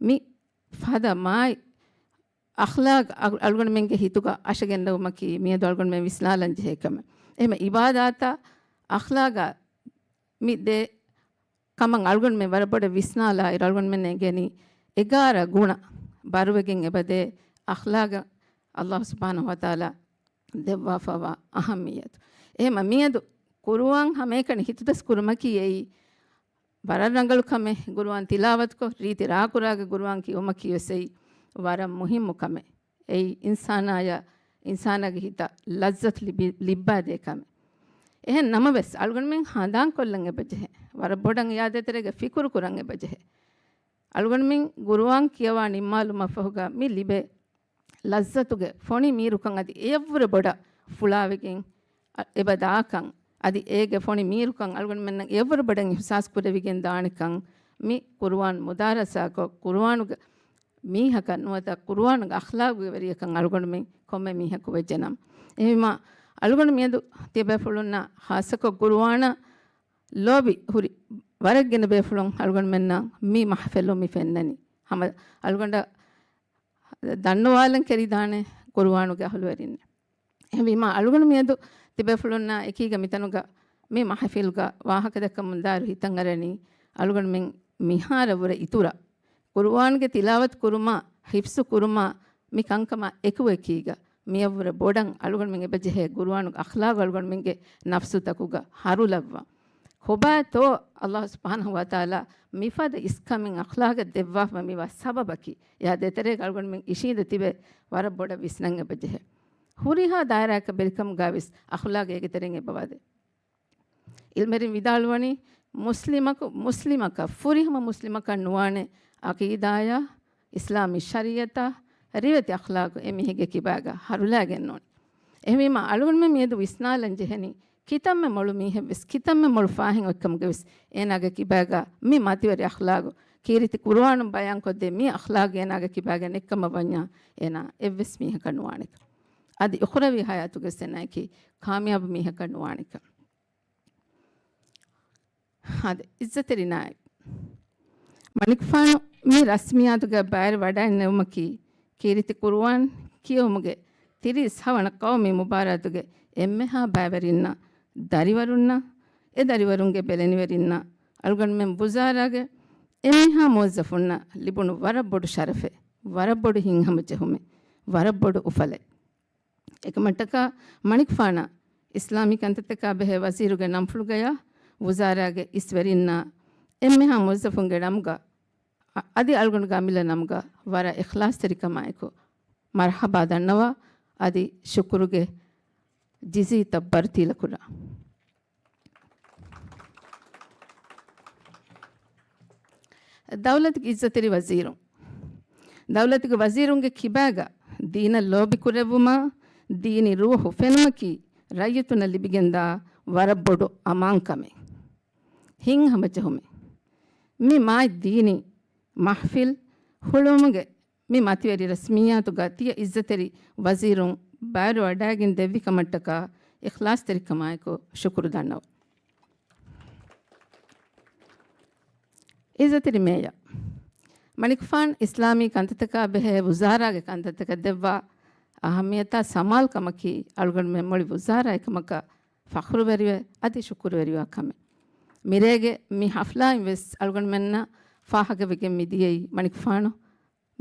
މި ފަދަ މާތް އަޚްލާގް އަ-، އަޅުގަނޑުމެންގެ ހިތުގަ އަށަގެންނެވުމަކީ މިއަދު އަޅުގަނޑުމެން ވިސްނާލަން ޖެހޭ ކަމެއް. އެހެން އިބާދާތާ އަޚްލާގާ މި ދެ ކަމަށް އަޅުގަނޑުމެން ވަރަށް ބޮޑަށް ވިސްނާލާއިރު، އަޅުގަނޑުމެންނަށް އެނގެނީ އެގާރަ ގުނަ ބަރުވެގެން އެބަދޭ އަޚްލާގަށް ﷲ ސުބްޙާނަހޫ ވަތަޢާލާ ދެއްވާފަވާ އަހައްމިއްޔަތު. އެހެންމަ މިއަދު ޤުރުއާން ހަމައެކަނި ހިތުދަސް ކުރުމަކީ އެއީ ވަރަށް ރަނގަޅު ކަމެއް. ޤުރުއާން ތިލާވަތުކޮށް، ރީތި ރާކުރާގެ ޤުރުއާން ކިޔުމަކީ ވެސް އެއީ ވަރަށް މުހިއްމު ކަމެއް. އެއީ އިންސާނާޔަށް، އިންސާނާގެ ހިތަށް ލައްޒަތު ލިބި-، ލިއްބާދޭ ކަމެއް. އެހެން ނަމަވެސް، އަޅުގަނޑުމެން ހަނދާންކޮށްލަން އެބަޖެހޭ. ވަރަށް ބޮޑަށް އެއާ ދޭތެރޭގަ ފިކުރު ކުރަން އެބަޖެހޭ. އަޅުގަނޑުމެން ޤުރުއާން ކިޔަވާ ނިންމާލުމަށްފަހުގަ މި ލިބޭ ލައްޒަތުގެ ފޮނި މީރުކަން އަދި އެޔަށްވުރެ ބޮޑަށް ފުޅާވެގެން އަ-، އެބަ ދާކަން، އަދި އޭގެ ފޮނި މީރުކަން އަޅުގަނޑުމެންނަށް އެޔަށްވުރެ ބޮޑަށް އިޙްސާސް ކުރެވިގެން ދާނެކަން މި ޤުރުއާން މުދާރަސާކޮށް، ޤުރުއާނުގެ މީހަކަށް ނުވަތަ ޤުރުއާނުގެ އަޚްލާގުގެ ވެރިޔަކަށް އަޅުގަނޑުމެން ކޮންމެ މީހަކު ވެއްޖެނަމަ. އެހެންވީމާ، އަޅުގަނޑު މިއަދު ތިޔަބޭފުޅުންނަށް ޚާއްޞަކޮށް ޤުރުއާނަށް ލޯބި ހުރި ވަރަށް ގިނަ ބޭފުޅުން އަޅުގަނޑުމެންނަށް މި މަޙްފިލު މި ފެންނަނީ. ހަމަ އަޅުގަނޑަށް ދަންނަވާލަން ކެރިދާނެ ޤުރުއާނުގެ އަހުލުވެރިންނެއް. އެހެންވީމާ، އަޅުގަނޑު މިއަދު ތިބޭފުޅުންނާ އެކީގަ މިތަނުގަ މި މަޙްފިލްގަ ވާހަކަދައްކަމުންދާއިރު ހިތަށްއަރަނީ، އަޅުގަނޑުމެން މިހާރަށްވުރެ އިތުރަށް ޤުރުއާންގެ ތިލާވަތު ކުރުމާ، ޙިފްޒު ކުރުމާ، މި ކަންކަމާ އެކުއެކީގަ މިއަށްވުރެ ބޮޑަށް އަޅުގަނޑުމެން އެބަޖެހޭ ޤުރުއާނުގެ އަޚްލާގު އަޅުގަނޑުމެންގެ ނަފްސުތަކުގަ ހަރުލައްވަން. ކޮބާތޯ ﷲ ސުބްޙާނަހޫ ވަތަޢާލާ މިފަދަ އިސްކަމެއް އަޚްލާގަށް ދެއްވާފަ މިވާ ސަބަބަކީ؟ އެއާ ދޭތެރޭގަ އަޅުގަނޑުމެން އިށީނދެ ތިބެ ވަރަށް ބޮޑަށް ވިސްނަން އެބަޖެހޭ. ހުރިހާ ދާއިރާއަކަށް ބެރިކަމުގައިވެސް އަޚްލާގު އޭގެ ތެރެއިން އެބަވާދޭ. ޢިލްމުވެރިން ވިދާޅުވަނީ، މުސްލިމަކު، މުސްލިމަކަށް، ފުރިހަމަ މުސްލިމަކަށް ނުވާނެ ޢަޤީދާޔާ، އިސްލާމީ ޝަރީޢަތާ، ރިވެތި އަޚްލާގު އެމީހެއްގެ ކިބާގަ ހަރުލާގެން ނޫން. އެހެންވީމާ، އަޅުގަނޑުމެން މިއަދު ވިސްނާލަން ޖެހެނީ، ކިތަންމެ މޮޅު މީހެއްވެސް، ކިތަންމެ މޮޅު ފާހެން އޮތްކަމުގަވެސް، އޭނާގެ ކިބާގަ މި މަތިވެރި އަޚްލާގު، ކީރިތި ޤުރުއާނުން ބަޔާންކޮށްދޭ މި އަޚްލާގު އޭނާގެ ކިބާގަ ނެތްކަމަށް ވަންޏާ، އޭނާ އެއްވެސް މީހަކަށް ނުވާނެކަން. އަދި އުޚްރަވީ ޙަޔާތުގަވެސް އޭނާއަކީ ކާމިޔާބު މީހަކަށް ނުވާނެކަން. އާދެ، އިއްޒަތްތެރި ނާއިބް މަނިކުފާނު މި ރަސްމިއްޔާތުގަ ބައިވެރިވަޑައިންނެވުމަކީ، ކީރިތި ޤުރުއާން ކިޔެވުމުގެ ތިރީސް ހަވަނަ ޤައުމީ މުބާރާތުގެ އެންމެހާ ބައިވެރިންނަށް، ދަރިވަރުންނަށް، އެ ދަރިވަރުންގެ ބެލެނިވެރިންނަށް، އަޅުގަނޑުމެން ވުޒާރާގެ އެންމެހާ މުވައްޒަފުންނަށް ލިބުނު ވަރަށް ބޮޑު ޝަރަފެއް، ވަރަށް ބޮޑު ހިތްހަމަޖެހުމެއް، ވަރަށް ބޮޑު އުފަލެއް. އެކަމަށްޓަކާ މަނިކުފާނަށް އިސްލާމީ ކަންތައްތަކާ ބެހޭ ވަޒީރުގެ ނަންފުޅުގަޔާ ވުޒާރާގެ އިސްވެރިންނާ އެންމެހާ މުވައްޒަފުންގެ ނަމުގަ އަ-، އަދި އަޅުގަނޑުގެ އަމިއްލަ ނަމުގަ ވަރަށް އިޚްލާޞްތެރިކަމާއެކު މަރްޙަބާ ދަންނަވާ، އަދި ޝުކުރުގެ ޖިޒީތައް ބަރުތީލަކުރާ. ދައުލަތުގެ އިއްޒަތްތެރި ވަޒީރުން. ދައުލަތުގެ ވަޒީރުންގެ ކިބާގަ ދީނަށް ލޯބިކުރެއްވުމާ، ދީނީ ރޫޙު ފެނުމަކީ ރައްޔިތުންނަށް ލިބިގެންދާ ވަރަށް ބޮޑު އަމާންކަމެއް. ހިތްހަމަޖެހުމެއް. މި މާތް ދީނީ މަޙްފިލް ހުޅުވުމުގެ މި މަތިވެރި ރަސްމިއްޔާތުގަ ތިޔަ އިއްޒަތްތެރި ވަޒީރުން ބައިވެރިވަޑައިގެން ދެއްވި ކަމަށްޓަކާ އިޚްލާޞްތެރިކަމާއެކު ޝުކުރު ދަންނަވަން. އިއްޒަތްތެރި މޭޔަރ. މަނިކުފާނު އިސްލާމީ ކަންތައްތަކާ ބެހޭ ވުޒާރާގެ ކަންތައްތަކަށް ދެއްވާ އަހައްމިއްޔަތާ ސަމާލުކަމަކީ އަޅުގަނޑުމެން މުޅި ވުޒާރާ އެކަމަކަށް ފަޚުރުވެރިވެ އަދި ޝުކުރުވެރިވާ ކަމެއް. މިރޭގެ މި ޙަފްލާއިން ވެސް އަޅުގަނޑުމެންނަށް ފާހަގަވެގެން މިދިޔައީ މަނިކުފާނު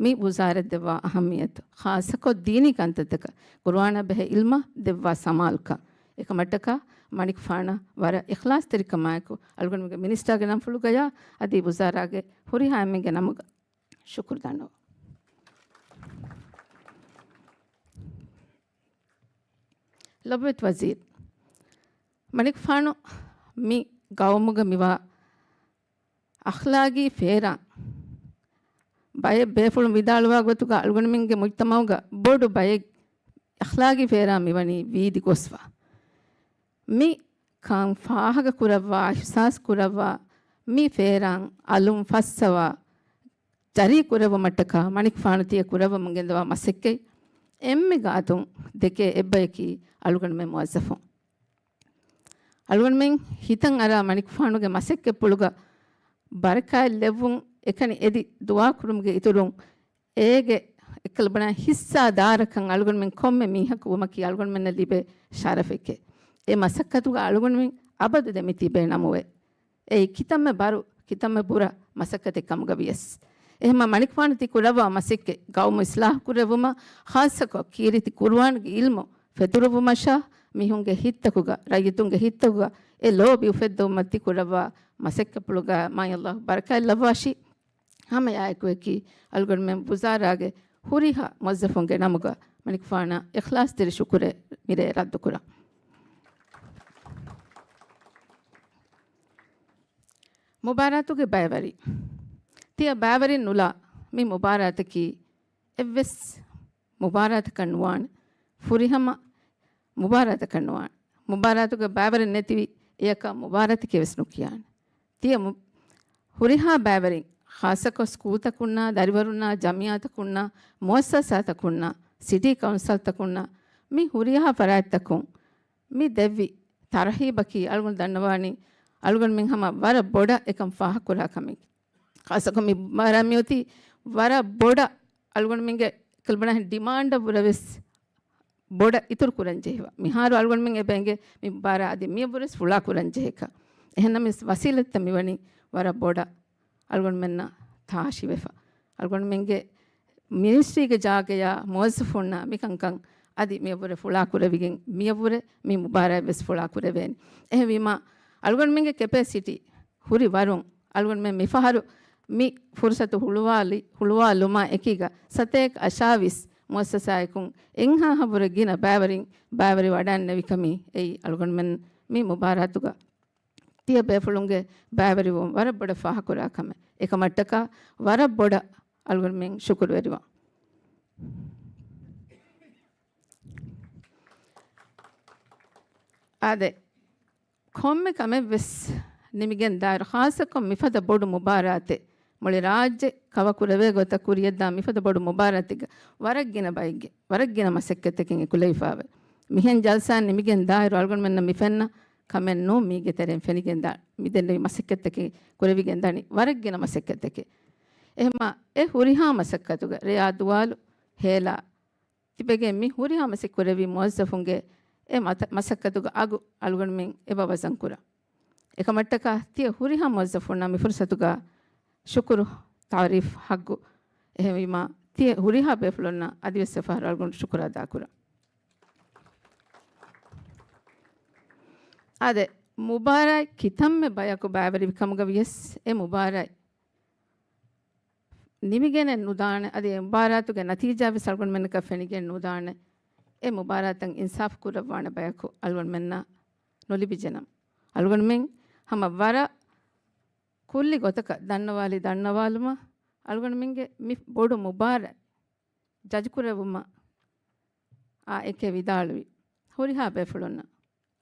މި ވުޒާރަތް ދެއްވާ އަހައްމިއްޔަތު، ޚާއްޞަކޮށް ދީނީ ކަންތައްތަކަށް ޤުރުއާނާ ބެހޭ ޢިލްމަށް ދެއްވާ ސަމާލުކަން. އެކަމަށްޓަކާ މަނިކުފާނަށް ވަރަށް އިޚްލާޞްތެރިކަމާއެކު އަޅުގަނޑުމެންގެ މިނިސްޓާގެ ނަންފުޅުގަޔާ އަދި ވުޒާރާގެ ހުރިހާ އެންމެންގެ ނަމުގަ ޝުކުރު ދަންނަވަން. ލޮބުވެތި ވަޒީރު، މަނިކުފާނު މި ގައުމުގަ މިވާ އަޚްލާގީ ފޭރާން، ބައެއް ބޭފުޅުން ވިދާޅުވާ ގޮތުގަ އަޅުގަނޑުމެންގެ މުޖްތަމަޢުގަ ބޮޑު ބައެއް އަޚްލާގީ ފޭރާން މިވަނީ ވީދި ގޮސްފަ. މި ކަން ފާހަގަ ކުރައްވާ، އިޙްސާސް ކުރައްވާ، މި ފޭރާން އަލުން ފައްސަވާ، ޖަރީ ކުރެއްވުމަށްޓަކާ މަނިކުފާނު ތިޔަ ކުރައްވަމުން ގެންދަވާ މަސައްކަތް އެންމެ ގާތުން ދެކޭ އެއްބަޔަކީ އަޅުގަނޑުމެން މުވައްޒަފުން. އަޅުގަނޑުމެން ހިތަށް އަރާ މަނިކުފާނުގެ މަސައްކަތްޕުޅުގަ ބަރަކާތް ލެއްވުން އެކަނި އެދި ދުޢާ ކުރުމުގެ އިތުރުން، އޭގެ އެއްކަލަ ބުނާ ހިއްސާ ދާރަކަށް އަޅުގަނޑުމެން ކޮންމެ މީހަކު ވުމަކީ އަޅުގަނޑުމެންނަށް ލިބޭ ޝަރަފެކޭ. އެ މަސައްކަތުގަ އަޅުގަނޑުމެން އަބަދު ދެމިތިބޭ ނަމުވެ. އެއީ ކިތަންމެ ބަރު، ކިތަންމެ ބުރަ މަސައްކަތެއް ކަމުގަ ވިޔަސް، އެހެންމަ މަނިކުފާނު ތި ކުރައްވާ މަސައްކަތް، ގައުމު އިސްލާހު ކުރެއްވުމަށް، ޚާއްޞަކޮށް ކީރިތި ޤުރުއާންގެ ޢިލްމު ފެތުރުއްވުމަށާ، މީހުންގެ ހިތްތަކުގަ، ރައްޔިތުންގެ ހިތްތަކުގަ އެ ލޯބި އުފެއްދެވުމަށް ތި ކުރައްވާ މަސައްކަތްޕުޅުގަ މާތް ﷲ ބަރަކާތް ލައްވާށި. ހަމައެއާއެކުއެކީ، އަޅުގަނޑުމެން ވުޒާރާގެ ހުރިހާ މުވައްޒަފުންގެ ނަމުގަ މަނިކުފާނަށް އިޚްލާޞްތެރި ޝުކުރެއް މިރޭ ރައްދުކުރަން. މުބާރާތުގެ ބައިވެރިން. ތިޔަ ބައިވެރިން ނުލާ މި މުބާރާތަކީ އެއްވެސް މުބާރާތަކަށް ނުވާނެ. ފުރިހަމަ މުބާރާތަކަށް ނުވާނެ. މުބާރާތުގެ ބައިވެރިން ނެތިވި އެޔަކަށް މުބާރާތަކޭ ވެސް ނުކިޔާނެ. ތިޔަ މު-، ހުރިހާ ބައިވެރިން، ޚާއްޞަކޮށް ސްކޫލްތަކުންނާ، ދަރިވަރުންނާ، ޖަމިއްޔާތަކުންނާ، މުއައްސަސާތަކުންނާ، ސިޓީ ކައުންސަލްތަކުންނާ، މި ހުރިހާ ފަރާތްތަކުން މި ދެއްވި ތަރުޙީބަކީ އަޅުގަނޑު ދަންނަވާނީ އަޅުގަނޑުމެން ހަމަ ވަރަށް ބޮޑަށް އެކަން ފާހަގަކުރާ ކަމެއް. ޚާއްޞަކޮށް މި މުބާރާތް މިއޮތީ ވަރަށް ބޮޑަށް އަޅުގަނޑުމެންގެ ކަލްބަނާ ޑިމާންޑަށް ވުރެ ވެސް ބޮޑަށް އިތުރު ކުރަން ޖެހިފަ. މިހާރު އަޅުގަނޑުމެން އެބަ އެނގޭ މި މުބާރާތް އަދި މިޔަށްވުރެސް ފުޅާ ކުރަން ޖެހޭކަށް. އެހެންނަމަވެސް ވަސީލަތްތައް މިވަނީ ވަރަށް ބޮޑަށް އަޅުގަނޑުމެންނަށް ތާށިވެފަ. އަޅުގަނޑުމެންގެ މިނިސްޓްރީގެ ޖާގަޔާ މުވައްޒަފުންނަށް މިކަންކަން އަދި މިޔަށްވުރެ ފުޅާ ކުރެވިގެން، މިޔަށްވުރެ މި މުބާރާތް ވެސް ފުޅާ ކުރެވޭނެ. އެހެންވީމާ، އަޅުގަނޑުމެންގެ ކެޕޭސިޓީ ހުރި ވަރުން އަޅުގަނޑުމެން މިފަހަރު މި ފުރުސަތު ހުޅުވާލި-، ހުޅުވާލުމާ އެކީގަ ސަތޭކަ އަށާވީސް މުއައްސަސާއެކުން އެއްހާހަށްވުރެ ގިނަ ބައިވެރިން ބައިވެރިވަޑައިންނެވިކަމީ އެއީ އަޅުގަނޑުމެން މި މުބާރާތުގަ ތިޔަ ބޭފުޅުންގެ ބައިވެރިވުން ވަރަށް ބޮޑަށް ފާހަގަކުރާ ކަމެއް. އެކަމަށްޓަކާ ވަރަށް ބޮޑަށް އަޅުގަނޑުމެން ޝުކުރުވެރިވާ. އާދެ، ކޮންމެ ކަމެއް ވެސް ނިމިގެން ދާއިރު، ޚާއްޞަކޮށް މިފަދަ ބޮޑު މުބާރާތެއް، މުޅި ރާއްޖެ ކަވަ ކުރެވޭ ގޮތަށް ކުރިޔަށްދާ މިފަދަ ބޮޑު މުބާރާތެއްގަ ވަރަށް ގިނަ ބައެއްގެ، ވަރަށް ގިނަ މަސައްކަތްތަކެއް އެކުލެވިފައިވޭ. މިހެން ޖަލްސާ ނިމިގެން ދާއިރު އަޅުގަނޑުމެންނަށް މި ފެންނަ ކަމެއް ނޫން މީގެ ތެރެއިން ފެނިގެން ދާ، މި ދެންނެވި މަސައްކަތްތަކެއް ކުރެވިގެން ދާނީ ވަރަށް ގިނަ މަސައްކަތްތަކެއް. އެހެންމާ އެ ހުރިހާ މަސައްކަތުގަ ރެޔާ ދުވާލު ހޭލާ ތިބެގެން މި ހުރިހާ މަސައްކަތް ކުރެއްވި މުވައްޒަފުންގެ އެ މަތަ-، މަސައްކަތުގެ އަގު އަޅުގަނޑުމެން އެބަ ވަޒަން ކުރާ. އެކަމަށްޓަކާ ތިޔަ ހުރިހާ މުވައްޒަފުންނަށް މި ފުރުސަތުގަ ޝުކުރު، ތާރީފް، ޙައްގު. އެހެންވީމާ، ތިޔަ ހުރިހާ ބޭފުޅުންނަށް އަދިވެސް އެފަހަރު އަޅުގަނޑު ޝުކުރު އަދާކުރަން. އާދެ، މުބާރާތް ކިތަންމެ ބަޔަކު ބައިވެރިވި ކަމުގަ ވިޔަސް، އެ މުބާރާތް ނިމިގެނެއް ނުދާނެ. އަދި އެ މުބާރާތުގެ ނަތީޖާ ވެސް އަޅުގަނޑުމެންނަކަށް ފެނިގެން ނުދާނެ. އެ މުބާރާތަށް އިންސާފު ކުރައްވާނެ ބަޔަކު އަޅުގަނޑުމެންނަށް ނުލިބިއްޖެނަމަ، އަޅުގަނޑުމެން ހަމަ ވަރަށް ކުއްލި ގޮތަކަށް ދަންނަވާލި ދަންނަވާލުމަށް އަޅުގަނޑުމެންގެ މި ބޮޑު މުބާރާތް ޖަޖްކުރެއްވުމަށް އާ އެކޭ ވިދާޅުވި ހުރިހާ ބޭފުޅުންނަށް،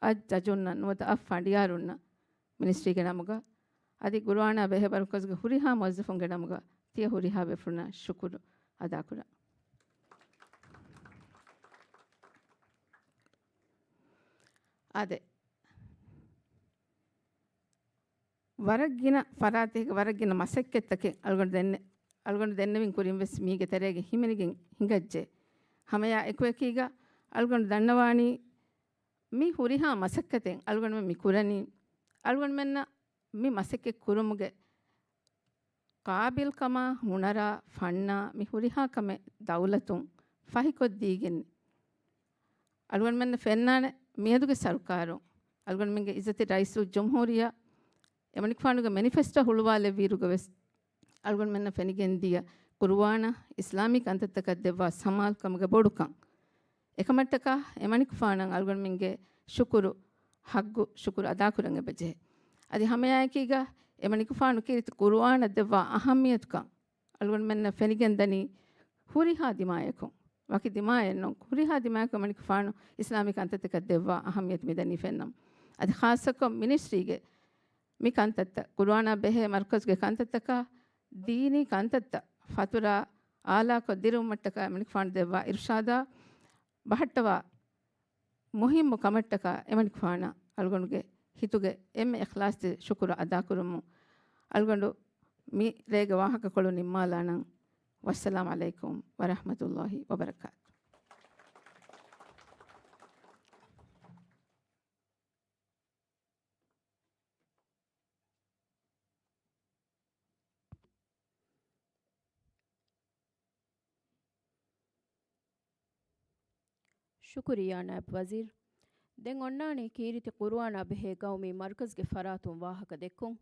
އަދި ޖަޖުންނަށް ނުވަތަ އަށް ފަނޑިޔާރުންނަށް މިނިސްޓްރީގެ ނަމުގަ، އަދި ގުރުއާނާ ބެހޭ މަރުކަޒުގެ ހުރިހާ މުވައްޒަފުންގެ ނަމުގަ ތިޔަ ހުރިހާ ބޭފުޅުންނަށް ޝުކުރު އަދާކުރަން. އާދެ، ވަރަށް ގިނަ ފަރާތެއްގެ ވަރަށް ގިނަ މަސައްކަތްތަކެއް އަޅުގަނޑު ދެންނެ-، އަޅުގަނޑު ދެންނެވިން ކުރިން ވެސް މީގެ ތެރޭގަ ހިމެނިގެން ހިނގައްޖެ. ހަމަޔާ އެކުއެކީގަ އަޅުގަނޑު ދަންނަވާނީ މި ހުރިހާ މަސައްކަތެއް އަޅުގަނޑުމެން މި ކުރަނީ، އަޅުގަނޑުމެންނަށް މި މަސައްކަތް ކުރުމުގެ ޤާބިލްކަމާ، ހުނަރާ، ފަންނާ މި ހުރިހާ ކަމެއް ދައުލަތުން ފަހިކޮށްދީގެން އަޅުގަނޑުމެންނަށް ފެންނާނެ މިއަދުގެ ސަރުކާރުން އަޅުގަނޑުމެންގެ އިއްޒަތްތެރި ރައީސުލްޖުމްހޫރިއްޔާ އެމަނިކުފާނުގެ މެނިފެސްޓޯ ހުޅުވާލެއްވިއިރުގަ ވެސް އަޅުގަނޑުމެންނަށް ފެނިގެންދިޔަ ޤުރުއާނަށް އިސްލާމީ ކަންތައްތަކަށް ދެއްވާ ސަމާލުކަމުގެ ބޮޑުކަން. އެކަމަށްޓަކާ އެމަނިކުފާނަށް އަޅުގަނޑުމެންގެ ޝުކުރު ޙައްޤު ޝުކުރު އަދާކުރަން އެބަޖެހޭ. އަދި ހަމައެއާއެކީގަ އެމަނިކުފާނު ކީރިތި ޤުރުއާނަށް ދެއްވާ އަހައްމިޔަތުކަން އަޅުގަނޑުމެންނަށް ފެނިގެންދަނީ ހުރިހާ ދިމާޔަކުން، ވަކި ދިމާޔެއްނޫން، ހުރިހާ ދިމާޔަކު އެމަނިކުފާނު އިސްލާމީ ކަންތައްތަކަށް ދެއްވާ އަހައްމިޔަތު މިދަނީ ފެންނަމުން. އަދި ޚާއްޞަކޮށް މިނިސްޓްރީގެ މި ކަންތައްތައް، ޤުރުއާނާ ބެހޭ މަރުކަޒުގެ ކަންތައްތަކާ، ދީނީ ކަންތައްތައް ފަތުރާ އާލާކޮށް ދިރުވުމަށްޓަކާ އެމަނިކުފާނު ދެއްވާ އިރުޝާދާ ބަހައްޓަވާ މުހިއްމު ކަމަށްޓަކާ އެމަނިކުފާނަށް އަޅުގަނޑުގެ ހިތުގެ އެންމެ އިޚްލާޞްތެރި ޝުކުރު އަދާކުރުމުން، އަޅުގަނޑު މި ރޭގެ ވާހަކަކޮޅު ނިންމާލާނަން. ވައްސަލާމް ޢަލައިކުމް ވަރަޙްމަތުﷲި ވަބަރަކާތު. ޝުކުރިއްޔާ ނާއިބް ވަޒީރު. ދެން އޮންނާނީ ކީރިތި ޤުރުއާނާ ބެހޭ ގައުމީ މަރުކަޒުގެ ފަރާތުން ވާހަކަ ދެއްކުން.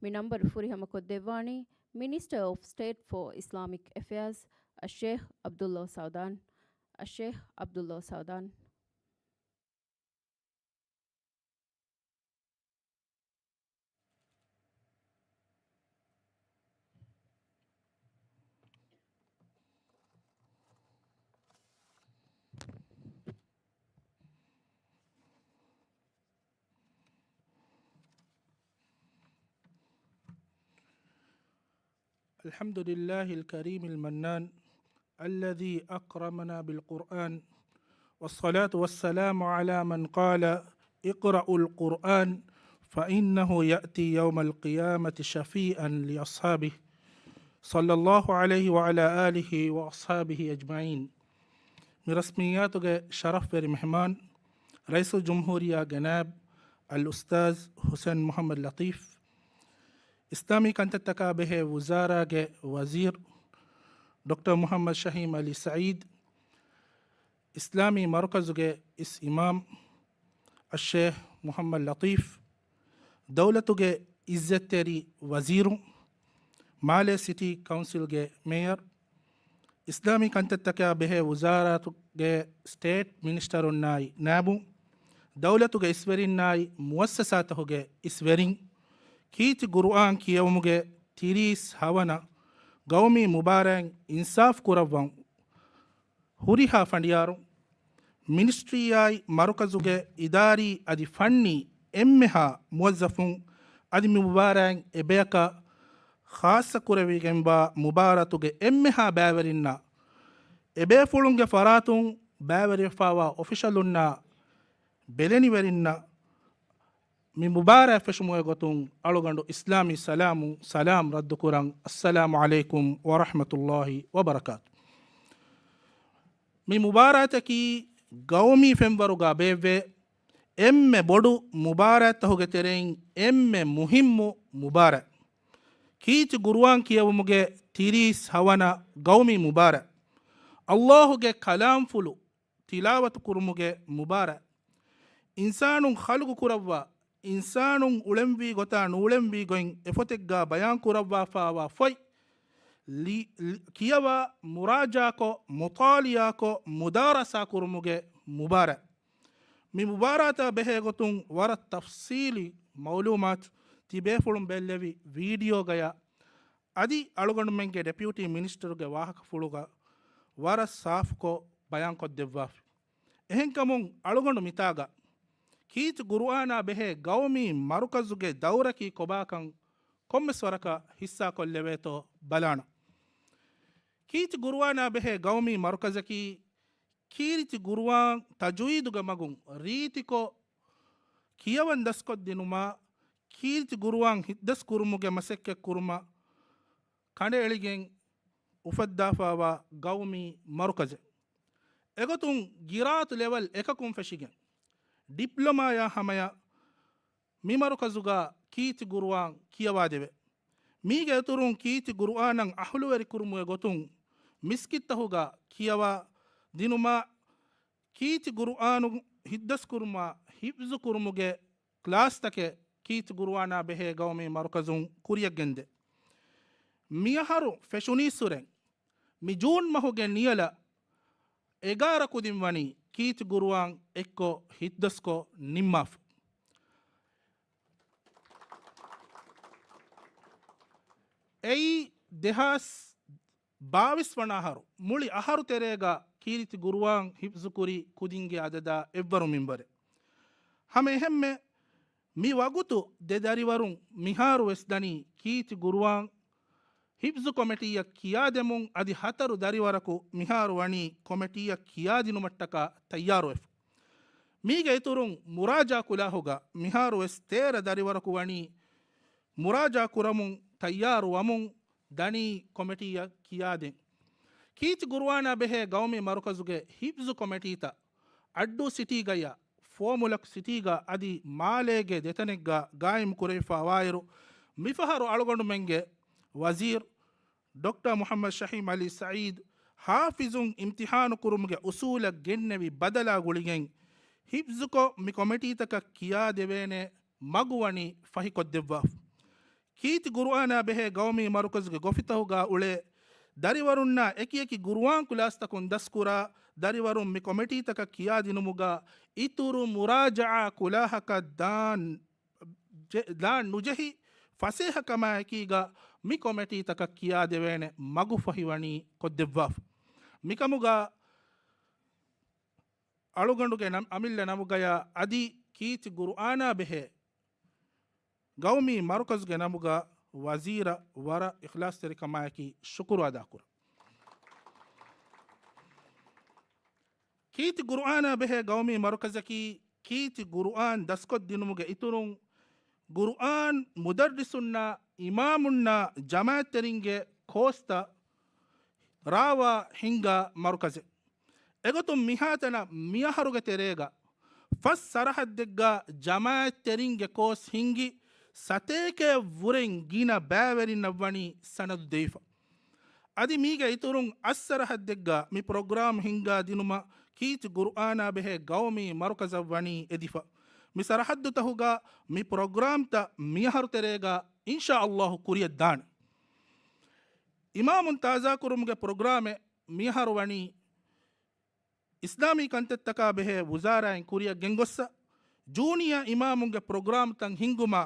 މި ނަންބަރު ފުރިހަމަކޮށްދެއްވާނީ މިނިސްޓަރ އޮފް ސްޓޭޓް ފޯ އިސްލާމިކް އެފެއާޒް އައްޝޭޚް ޢަބްދުﷲ ސަޢުދާން. އައްޝޭޚް ޢަބްދުﷲ ސަޢުދާން. الحمد لله الكريم المنان الذي أكرمنا بالقرآن، والصلاة والسلام على من قال: اقرأوا القرآن فإنه يأتي يوم القيامة شفيعا لأصحابه، صلى الله عليه وعلى آله وأصحابه أجمعين. މި ރަސްމިއްޔާތުގެ ޝަރަފްވެރި މެހެމާން، ރައީސުލްޖުމްހޫރިއްޔާގެ ނާއިބް އަލްއުސްތާޛް ޙުސައިން މުޙައްމަދު ލަޠީފް، އިސްލާމީ ކަންތައްތަކާ ބެހޭ ވުޒާރާގެ ވަޒީރު ޑޮކްޓަރ މުޙައްމަދު ޝަހީމް ޢަލީ ސަޢީދު، އިސްލާމީ މަރުކަޒުގެ އިސް އިމާމް އައްޝޭޚް މުޙައްމަދު ލަޠީފް، ދައުލަތުގެ އިއްޒަތްތެރި ވަޒީރު، މާލޭ ސިޓީ ކައުންސިލްގެ މޭޔަރު، އިސްލާމީ ކަންތައްތަކާ ބެހޭ ވުޒާރާތުގެ ސްޓޭޓް މިނިސްޓަރުންނާއި ނާއިބު، ދައުލަތުގެ އިސްވެރިންނާއި މުއައްސަސާތަކުގެ އިސްވެރިން، ކީރިތި ޤުރުއާން ކިޔެވުމުގެ ތިރީސް ހަވަނަ ގައުމީ މުބާރާތް އިންސާފު ކުރައްވަން ހުރިހާ ފަނޑިޔާރު، މިނިސްޓްރީއާއި މަރުކަޒުގެ އިދާރީ އަދި ފަންނީ އެންމެހާ މުވައްޒަފުން، އަދި މި މުބާރާތް އެބަޔަކަށް ޚާއްޞަ ކުރެވިގެންވާ މުބާރާތުގެ އެންމެހާ ބައިވެރިންނަށް، އެބޭފުޅުންގެ ފަރާތުން ބައިވެރިވެފައިވާ އޮފިޝަލުންނާ ބެލެނިވެރިންނަށް މި މުބާރާތް ފެށުމުގެ ގޮތުން އަޅުގަނޑު އިސްލާމީ ސަލާމު، ސަލާމް ރައްދުކުރަން. އައްސަލާމު ޢަލައިކުމް ވަރަޙްމަތުﷲި ވަބަރަކާތު. މި މުބާރާތަކީ ގައުމީ ފެންވަރުގަ ބޭއްވޭ އެންމެ ބޮޑު މުބާރާތްތަކުގެ ތެރެއިން އެންމެ މުހިއްމު މުބާރާތް. ކީރިތި ޤުރުއާން ކިޔެވުމުގެ ތިރީސް ހަވަނަ ގައުމީ މުބާރާތް. ﷲ ގެ ކަލާމްފުޅު ތިލާވަތު ކުރުމުގެ މުބާރާތް. އިންސާނުން ޚަލްޤު ކުރައްވާ އިންސާނުން އުޅެންވީ ގޮތާ ނޫޅެންވީ ގޮތް އެފޮތެއްގާ ބަޔާން ކުރައްވާފާވާ ފޮތް ލި-، ލި-، ކިޔަވާ، މުރާޖާކޮށް، މުތާލިއާކޮށް، މުދާރަސާ ކުރުމުގެ މުބާރާތް. މި މުބާރާތާ ބެހޭ ގޮތުން ވަރަށް ތަފްސީލީ މައުލޫމާތު ތިބޭފުޅުން ބެއްލެވި ވީޑިއޯގަޔާ އަދި އަޅުގަނޑުމެންގެ ޑެޕިއުޓީ މިނިސްޓަރުގެ ވާހަކަފުޅުގަ ވަރަށް ސާފުކޮށް ބަޔާންކޮށްދެއްވާފި. އެހެންކަމުން އަޅުގަނޑު މިތާގަ ކީރިތި ގުރުއާނާ ބެހޭ ގައުމީ މަރުކަޒުގެ ދައުރަކީ ކޮބާކަން ކޮންމެސް ވަރަކަށް ހިއްސާކޮށްލެވޭތޯ ބަލާނަން. ކީރިތި ގުރުއާނާ ބެހޭ ގައުމީ މަރުކަޒަކީ ކީރިތި ގުރުއާން ތަޖުވީދުގެ މަގުން ރީތިކޮށް ކިޔަވަން ދަސްކޮށްދިނުމާ، ކީރިތި ގުރުއާން ހިތްދަސް ކުރުމުގެ މަސައްކަތް ކުރުމަށް ކަނޑައެޅިގެން އުފައްދާފާވާ ގައުމީ މަރުކަޒެއް. އެގޮތުން ގިރާތު ލެވެލް އެކަކުން ފެށިގެން، ޑިޕްލޮމާޔާ ހަމަޔަށް މި މަރުކަޒުގަ ކީރިތި ގުރުއާން ކިޔަވާދެވޭ. މީގެ އިތުރުން ކީރިތި ގުރުއާނަށް އަހުލުވެރިކުރުމުގެ ގޮތުން މިސްކިތްތަހުގަ ކިޔަވާ ދިނުމާ، ކީރިތި ގުރުއާނު ހިތްދަސްކުރުމާ، ހިފްޒުކުރުމުގެ ކްލާސްތަކެއް ކީރިތި ގުރުއާނާ ބެހޭ ގައުމީ މަރުކަޒުން ކުރިޔަށްގެންދޭ. މިއަހަރު ފެށުނީއްސުރެން މި ޖޫން މަހުގެ ނިޔަލަށް އެގާރަ ކުދިން ވަނީ ކީރިތި ގުރުއާން އެއްކޮށް ހިތްދަސްކޮށް ނިންމާފަ. އެއީ ދެހާސް ބާވީސް ވަނަ އަހަރު މުޅި އަހަރު ތެރޭގަ ކީރިތި ގުރުއާން ހިފްޒުކުރި ކުދިންގެ އަދަދާ އެއްވަރު މިންވަރެއް. ހަމަ އެހެންމެ މި ވަގުތު ދެ ދަރިވަރުން މިހާރު ވެސް ދަނީ ކީރިތި ގުރުއާން ހިފްޒު ކޮމެޓީއަށް ކިޔާދެމުން އަދި ހަތަރު ދަރިވަރަކު މިހާރު ވަނީ ކޮމެޓީއަށް ކިޔާދިނުމަށްޓަކާ ތައްޔާރުވެފަ. މީގެ އިތުރުން މުރާޖާ ކުލާހުގަ މިހާރު ވެސް ތޭރަ ދަރިވަރަކު ވަނީ މުރާޖާ ކުރަމުން ތައްޔާރު ވަމުން ދަނީ ކޮމެޓީއަށް ކިޔާދޭން. ކީރިތި ގުރުއާނާ ބެހޭ ގައުމީ މަރުކަޒުގެ ހިފްޒު ކޮމެޓީތައް އައްޑޫ ސިޓީގަޔާ، ފޯމުލަކު ސިޓީގަ އަދި މާލޭގެ ދެތަނެއްގަ ގާއިމް ކުރެވިފާވާއިރު، މިފަހަރު އަޅުގަނޑުމެންގެ ވަޒީރު ޑޮކްޓަރ މުޙައްމަދު ޝަހީމް ޢަލީ ސަޢީދު ހާފިޒުން އިމްތިޙާނު ކުރުމުގެ އުސޫލަށް ގެންނެވި ބަދަލާ ގުޅިގެން، ހިފްޒުކޮށް މި ކޮމެޓީތަކަށް ކިޔާދެވޭނެ މަގު ވަނީ ފަހިކޮށްދެއްވާފަ. ކީރިތި ގުރުއާނާ ބެހޭ ގައުމީ މަރުކަޒުގެ ގޮފިތަހުގާ އުޅޭ ދަރިވަރުންނާ އެކިއެކި ގުރުއާން ކުލާސްތަކުން ދަސްކުރާ ދަރިވަރުން މި ކޮމެޓީތަކަށް ކިޔާދިނުމުގާ އިތުރު މުރާޖަޢާ ކުލާހަކަށް ދާން ޖެ-، ދާން ނުޖެހި ފަސޭހަކަމާއެކީގާ މި ކޮމެޓީތަކަށް ކިޔާދެވޭނެ މަގު ފަހިވަނީ ކޮށްދެއްވާފަ. މިކަމުގާ އަޅުގަނޑުގެ ނަމް-، އަމިއްލަ ނަމުގަޔާ އަދި ކީރިތި ގުރުއާނާ ބެހޭ ގައުމީ މަރުކަޒުގެ ނަމުގަ ވަޒީރަށް ވަރަށް އިޚްލާޞްތެރިކަމާއެކީ ޝުކުރު އަދާކުރަން. ކީރިތި ގުރުއާނާ ބެހޭ ގައުމީ މަރުކަޒަކީ ކީރިތި ގުރުއާން ދަސްކޮށްދިނުމުގެ އިތުރުން، ގުރުއާން މުދައްރިސުންނާ، އިމާމުންނާ، ޖަމާޢަތްތެރިންގެ ކޯސްތައް ރާވާ ހިންގާ މަރުކަޒެއް. އެގޮތުން މިހާތަނަށް މިއަހަރުގެ ތެރޭގަ ފަސް ސަރަހައްދެއްގަ ޖަމާޢަތްތެރިންގެ ކޯސް ހިންގި ސަތޭކައަށްވުރެން ގިނަ ބައިވެރިންނަށްވަނީ ސަނަދު ދެވިފަ. އަދި މީގެ އިތުރުން އަށް ސަރަހައްދެއްގަ މި ޕްރޮގްރާމް ހިންގާ ދިނުމަށް ކީރިތި ގުރުއާނާ ބެހޭ ގައުމީ މަރުކަޒަށް ވަނީ އެދިފަ. މި ސަރަހައްދުތަހުގަ މި ޕްރޮގްރާމްތައް މިއަހަރު ތެރޭގަ އިންޝާﷲ ކުރިޔަށް ދާނެ. އިމާމުން ތާޒާކުރުމުގެ ޕްރޮގްރާމެއް މިއަހަރު ވަނީ އިސްލާމީ ކަންތައްތަކާ ބެހޭ ވުޒާރާއިން ކުރިޔަށް ގެންގޮއްސަ، ޖޫނިއާ އިމާމުންގެ ޕްރޮގްރާމްތައް ހިންގުމާ،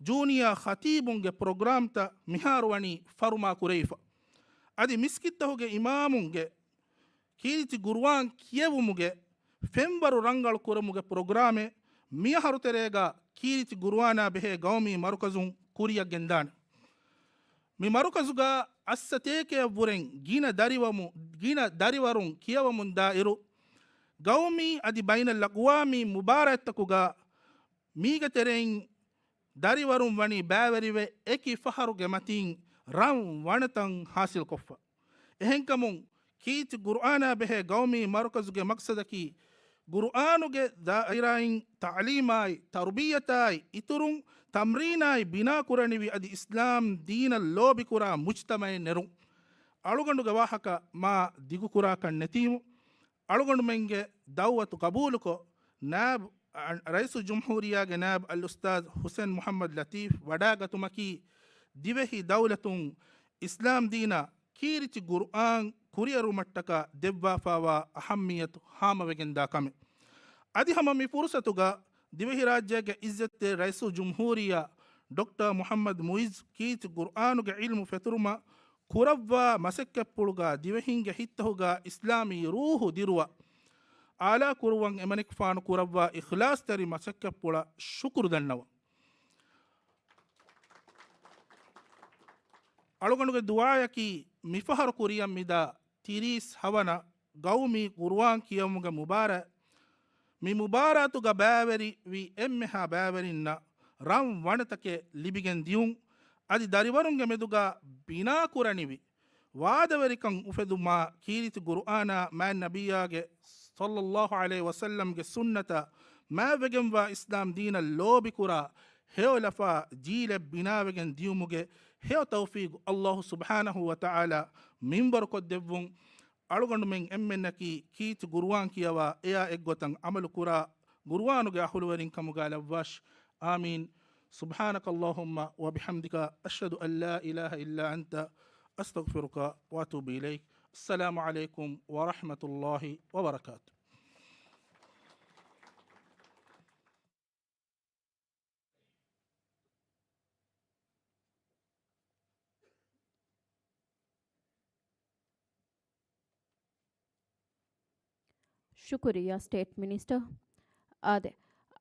ޖޫނިއާ ޚަތީބުންގެ ޕްރޮގްރާމްތައް މިހާރު ވަނީ ފަރުމާ ކުރެވިފަ. އަދި މިސްކިތްތަހުގެ އިމާމުންގެ ކީރިތި ގުރުއާން ކިޔެވުމުގެ ފެންވަރު ރަނގަޅު ކުރުމުގެ ޕްރޮގްރާމެއް މިއަހަރު ތެރޭގަ ކީރިތި ގުރުއާނާ ބެހޭ ގައުމީ މަރުކަޒުން ކުރިޔަށް ގެންދާނެ. މި މަރުކަޒުގަ އަށް ސަތޭކައަށްވުރެން ގިނަ ދަރިވަމު-، ގިނަ ދަރިވަރުން ކިޔަވަމުންދާއިރު، ގައުމީ އަދި ބައިނަލްއަގްވާމީ މުބާރާތްތަކުގަ މީގެ ތެރެއިން ދަރިވަރުން ވަނީ ބައިވެރިވެ، އެކި ފަހަރުގެ މަތީން ރަން ވަނަތައް ހާސިލްކޮށްފަ. އެހެންކަމުން، ކީރިތި ގުރުއާނާ ބެހޭ ގައުމީ މަރުކަޒުގެ މަޤްޞަދަކީ، ގުރުއާނުގެ ދާއިރާއިން ތަޢުލީމާއި، ތަރުބިއްޔަތާއި، އިތުރުން ތަމްރީނާއި ބިނާކުރަނިވި އަދި އިސްލާމް ދީނަށް ލޯބިކުރާ މުޖްތަމަޢެއް ނެރުން. އަޅުގަނޑުގެ ވާހަކަ މާ ދިގުކުރާކަށް ނެތީމު، އަޅުގަނޑުމެންގެ ދަޢުވަތު ޤަބޫލުކޮށް، ނާއިބު ރައީސުލްޖުމްހޫރިއްޔާގެ ނާއިބު އަލްއުސްތާޛު ޙުސައިން މުޙައްމަދު ލަޠީފް ވަޑާގަތުމަކީ، ދިވެހި ދައުލަތުން އިސްލާމްދީނަށް ކީރިތި ޤުރުއާން ކުރިއެރުމަށްޓަކާ ދެއްވާފާވާ އަހައްމިއްޔަތު ހާމަވެގެންދާ ކަމެއް. އަދި ހަމަ މި ފުރުޞަތުގަ ދިވެހިރާއްޖޭގެ ޢިއްޒަތްތެރި ރައީސުލްޖުމްހޫރިއްޔާ ޑޮކްޓަރ މުޙައްމަދު މުޢިއްޒު ކީރިތި ޤުރުއާނުގެ ޢިލްމު ފެތުރުމަށް ކުރައްވާ މަސައްކަތްޕުޅުގަ ދިވެހިންގެ ހިތްތަކުގަ އިސްލާމީ ރޫޙު ދިރުވަ އާލާ ކުރުވަން އެމަނިކުފާނު ކުރައްވާ އިޚްލާޞްތެރި މަސައްކަތްޕުޅަށް ޝުކުރު ދަންނަވަން. އަޅުގަނޑުގެ ދުޢާޔަކީ މިފަހަރު ކުރިއަށް މިދާ ތިރީސް ހަވަނަ ޤައުމީ ޤުރުއާން ކިޔެވުމުގެ މުބާރާތް. މި މުބާރާތުގަ ބައިވެރިވި އެންމެހާ ބައިވެރިންނަށް ރަން ވަނަތަކެއް ލިބިގެން ދިޔުން. އަދި ދަރިވަރުންގެ މެދުގަ ބިނާކުރަނިވި ވާދަވެރިކަން އުފެދުމާ، ކީރިތި ޤުރުއާނާ މާތް ނަބިއްޔާގެ ޞައްލައްލާހު ޢަލައިހި ވަސައްލަމްގެ ސުންނަތަށް މާތްވެގެންވާ އިސްލާމް ދީނަށް ލޯބިކުރާ ހެޔޮ ލަފާ ޖީލެއް ބިނާވެގެން ދިޔުމުގެ ހެޔޮ ތައުފީޤު އައްލާހު ސުބްޙާނަހު ވަތަޢާލާ މިންވަރުކޮށްދެއްވުން. އަޅުގަނޑުމެން އެންމެންނަކީ ކީރިތި ޤުރުއާން ކިޔަވާ، އެއާ އެއްގޮތަށް ޢަމަލު ކުރާ، ޤުރުއާނުގެ އަހުލުވެރިން ކަމުގަ ލައްވާށި. އާމީން. سبحانك اللهم وبحمدك، أشهد أن لا إله إلا أنت، أستغفرك وأتوب إليك. السلام عليكم ورحمة الله وبركاته. ޝުކުރިއްޔާ ސްޓޭޓް މިނިސްޓަރ. އާދެ،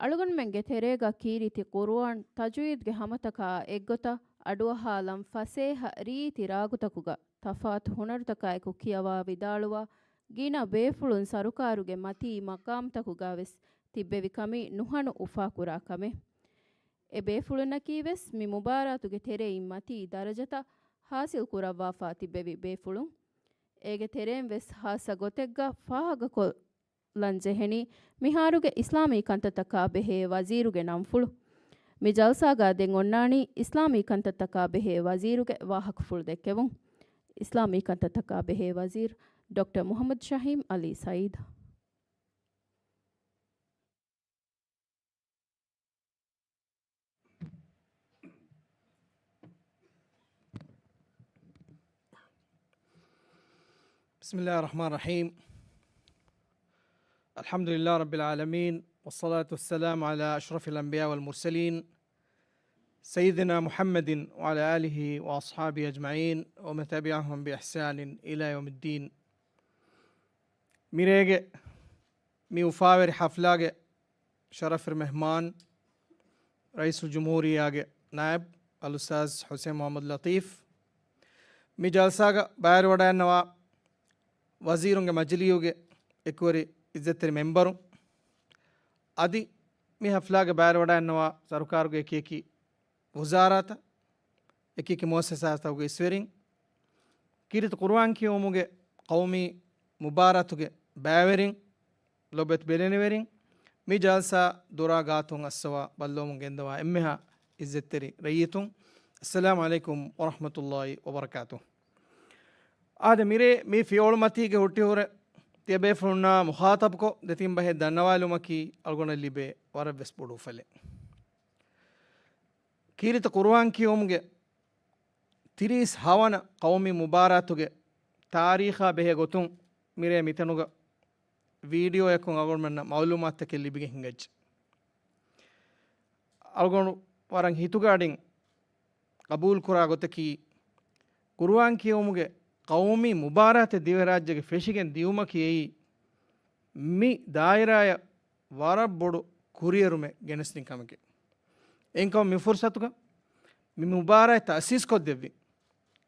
އަޅުގަނޑުމެންގެ ތެރޭގަ ކީރިތި ޤުރުއާން ތަޖްވީދްގެ ހަމަތަކާ އެއްގޮތަށް އަޑުއަހާލަން ފަސޭހަ ރީތި ރާގުތަކުގަ ތަފާތު ހުނަރުތަކާއެކު ކިޔަވާ ވިދާޅުވާ ގިނަ ބޭފުޅުން ސަރުކާރުގެ މަތީ މަޤާމްތަކުގަ ވެސް ތިއްބެވި ކަމީ ނުހަނު އުފާކުރާ ކަމެއް. އެ ބޭފުޅުންނަކީ ވެސް މި މުބާރާތުގެ ތެރެއިން މަތީ ދަރަޖަތައް ހާސިލް ކުރައްވާފާ ތިއްބެވި ބޭފުޅުން. އޭގެ ތެރެއިން ވެސް ހާއްސަ ގޮތެއްގަ ފާހަގަކޮށްލަން ޖެހެނީ މިހާރުގެ އިސްލާމީ ކަންތައްތަކާ ބެހޭ ވަޒީރުގެ ނަންފުޅު. މި ޖަލްސާގަ ދެން އޮންނާނީ އިސްލާމީ ކަންތައްތަކާ ބެހޭ ވަޒީރުގެ ވާހަކަފުޅު ދެއްކެވުން. އިސްލާމީ ކަންތައްތަކާ ބެހޭ ވަޒީރު ޑޮކްޓަރ މުޙައްމަދު ޝަހީމް ޢަލީ ސައީދު. بسم الله الرحمن الرحيم. الحمد لله رب العالمين، والصلاة والسلام على أشرف الأنبياء والمرسلين، سيدنا محمد وعلى آله وأصحابه أجمعين، ومن تبعهم بإحسان إلى يوم الدين. މިރޭގެ މި އުފާވެރި ޙަފްލާގެ ޝަރަފުވެރި މެހްމާން، ރައީސުލްޖުމްހޫރިއްޔާގެ ނާއިބު އަލްއުސްތާޛު ޙުސައިން މުޙައްމަދު ލަޠީފް، މި ޖަލްސާގަ ބައިވެރިވަޑައިގަންނަވާ ވަޒީރުންގެ މަޖިލީހުގެ އެކުވެރި ޢިއްޒަތްތެރި މެންބަރުން، އަދި މި ޙަފްލާގަ ބައިވެރިވަޑައިގަންނަވާ ސަރުކާރުގެ އެކިއެކި ވުޒާރާތައް، އެކިއެކި މުއައްސަސާތަކުގެ އިސްވެރިން، ކީރިތި ޤުރުއާން ކިޔެވުމުގެ ޤައުމީ މުބާރާތުގެ ބައިވެރިން، ލޮބުވެތި ބެލެނިވެރިން، މި ޖަލްސާ ދޮރާ ގާތުން އައްސަވާ ބައްލަވަމުން ގެންދަވާ އެންމެހާ ޢިއްޒަތްތެރި ރައްޔިތުން، އައްސަލާމު ޢަލައިކުމް ވަރަޙްމަތުﷲ ވަބަރަކާތުހު. އާދެ، މިރޭ މި ފިޔަވަޅުމަތީގެ ހުއްޓިހުރެ ތިޔަބޭފުޅުންނާ މުޚާޠަބުކޮށް ދެތިން ބަހެއް ދަންނަވާލުމަކީ އަޅުގަނޑަށް ލިބޭ ވަރަށް ވެސް ބޮޑު އުފަލެއް. ކީރިތި ޤުރުއާން ކިޔެވުމުގެ ތިރީސް ހަވަނަ ޤައުމީ މުބާރާތުގެ ތާރީޚާ ބެހޭ ގޮތުން މިރޭ މިތަނުގަ ވީޑިއޯއަކުން އަޅުގަނޑުމެންނަށް މަޢުލޫމާތުތަކެއް ލިބިގެން ހިނގައްޖެ. އަޅުގަނޑު ވަރަށް ހިތުގަ އަޑިން ޤަބޫލުކުރާ ގޮތަކީ، ޤުރުއާން ކިޔެވުމުގެ ޤައުމީ މުބާރާތެއް ދިވެހިރާއްޖޭގެ ފެށިގެން ދިޔުމަކީ އެއީ މި ދާއިރާއަށް ވަރަށް ބޮޑު ކުރިއެރުމެއް ގެނެސްދިން ކަމެކޭ. އެހެންކަމުން މި ފުރުޞަތުގަ މި މުބާރާތް ތައުސީސްކޮށްދެއްވި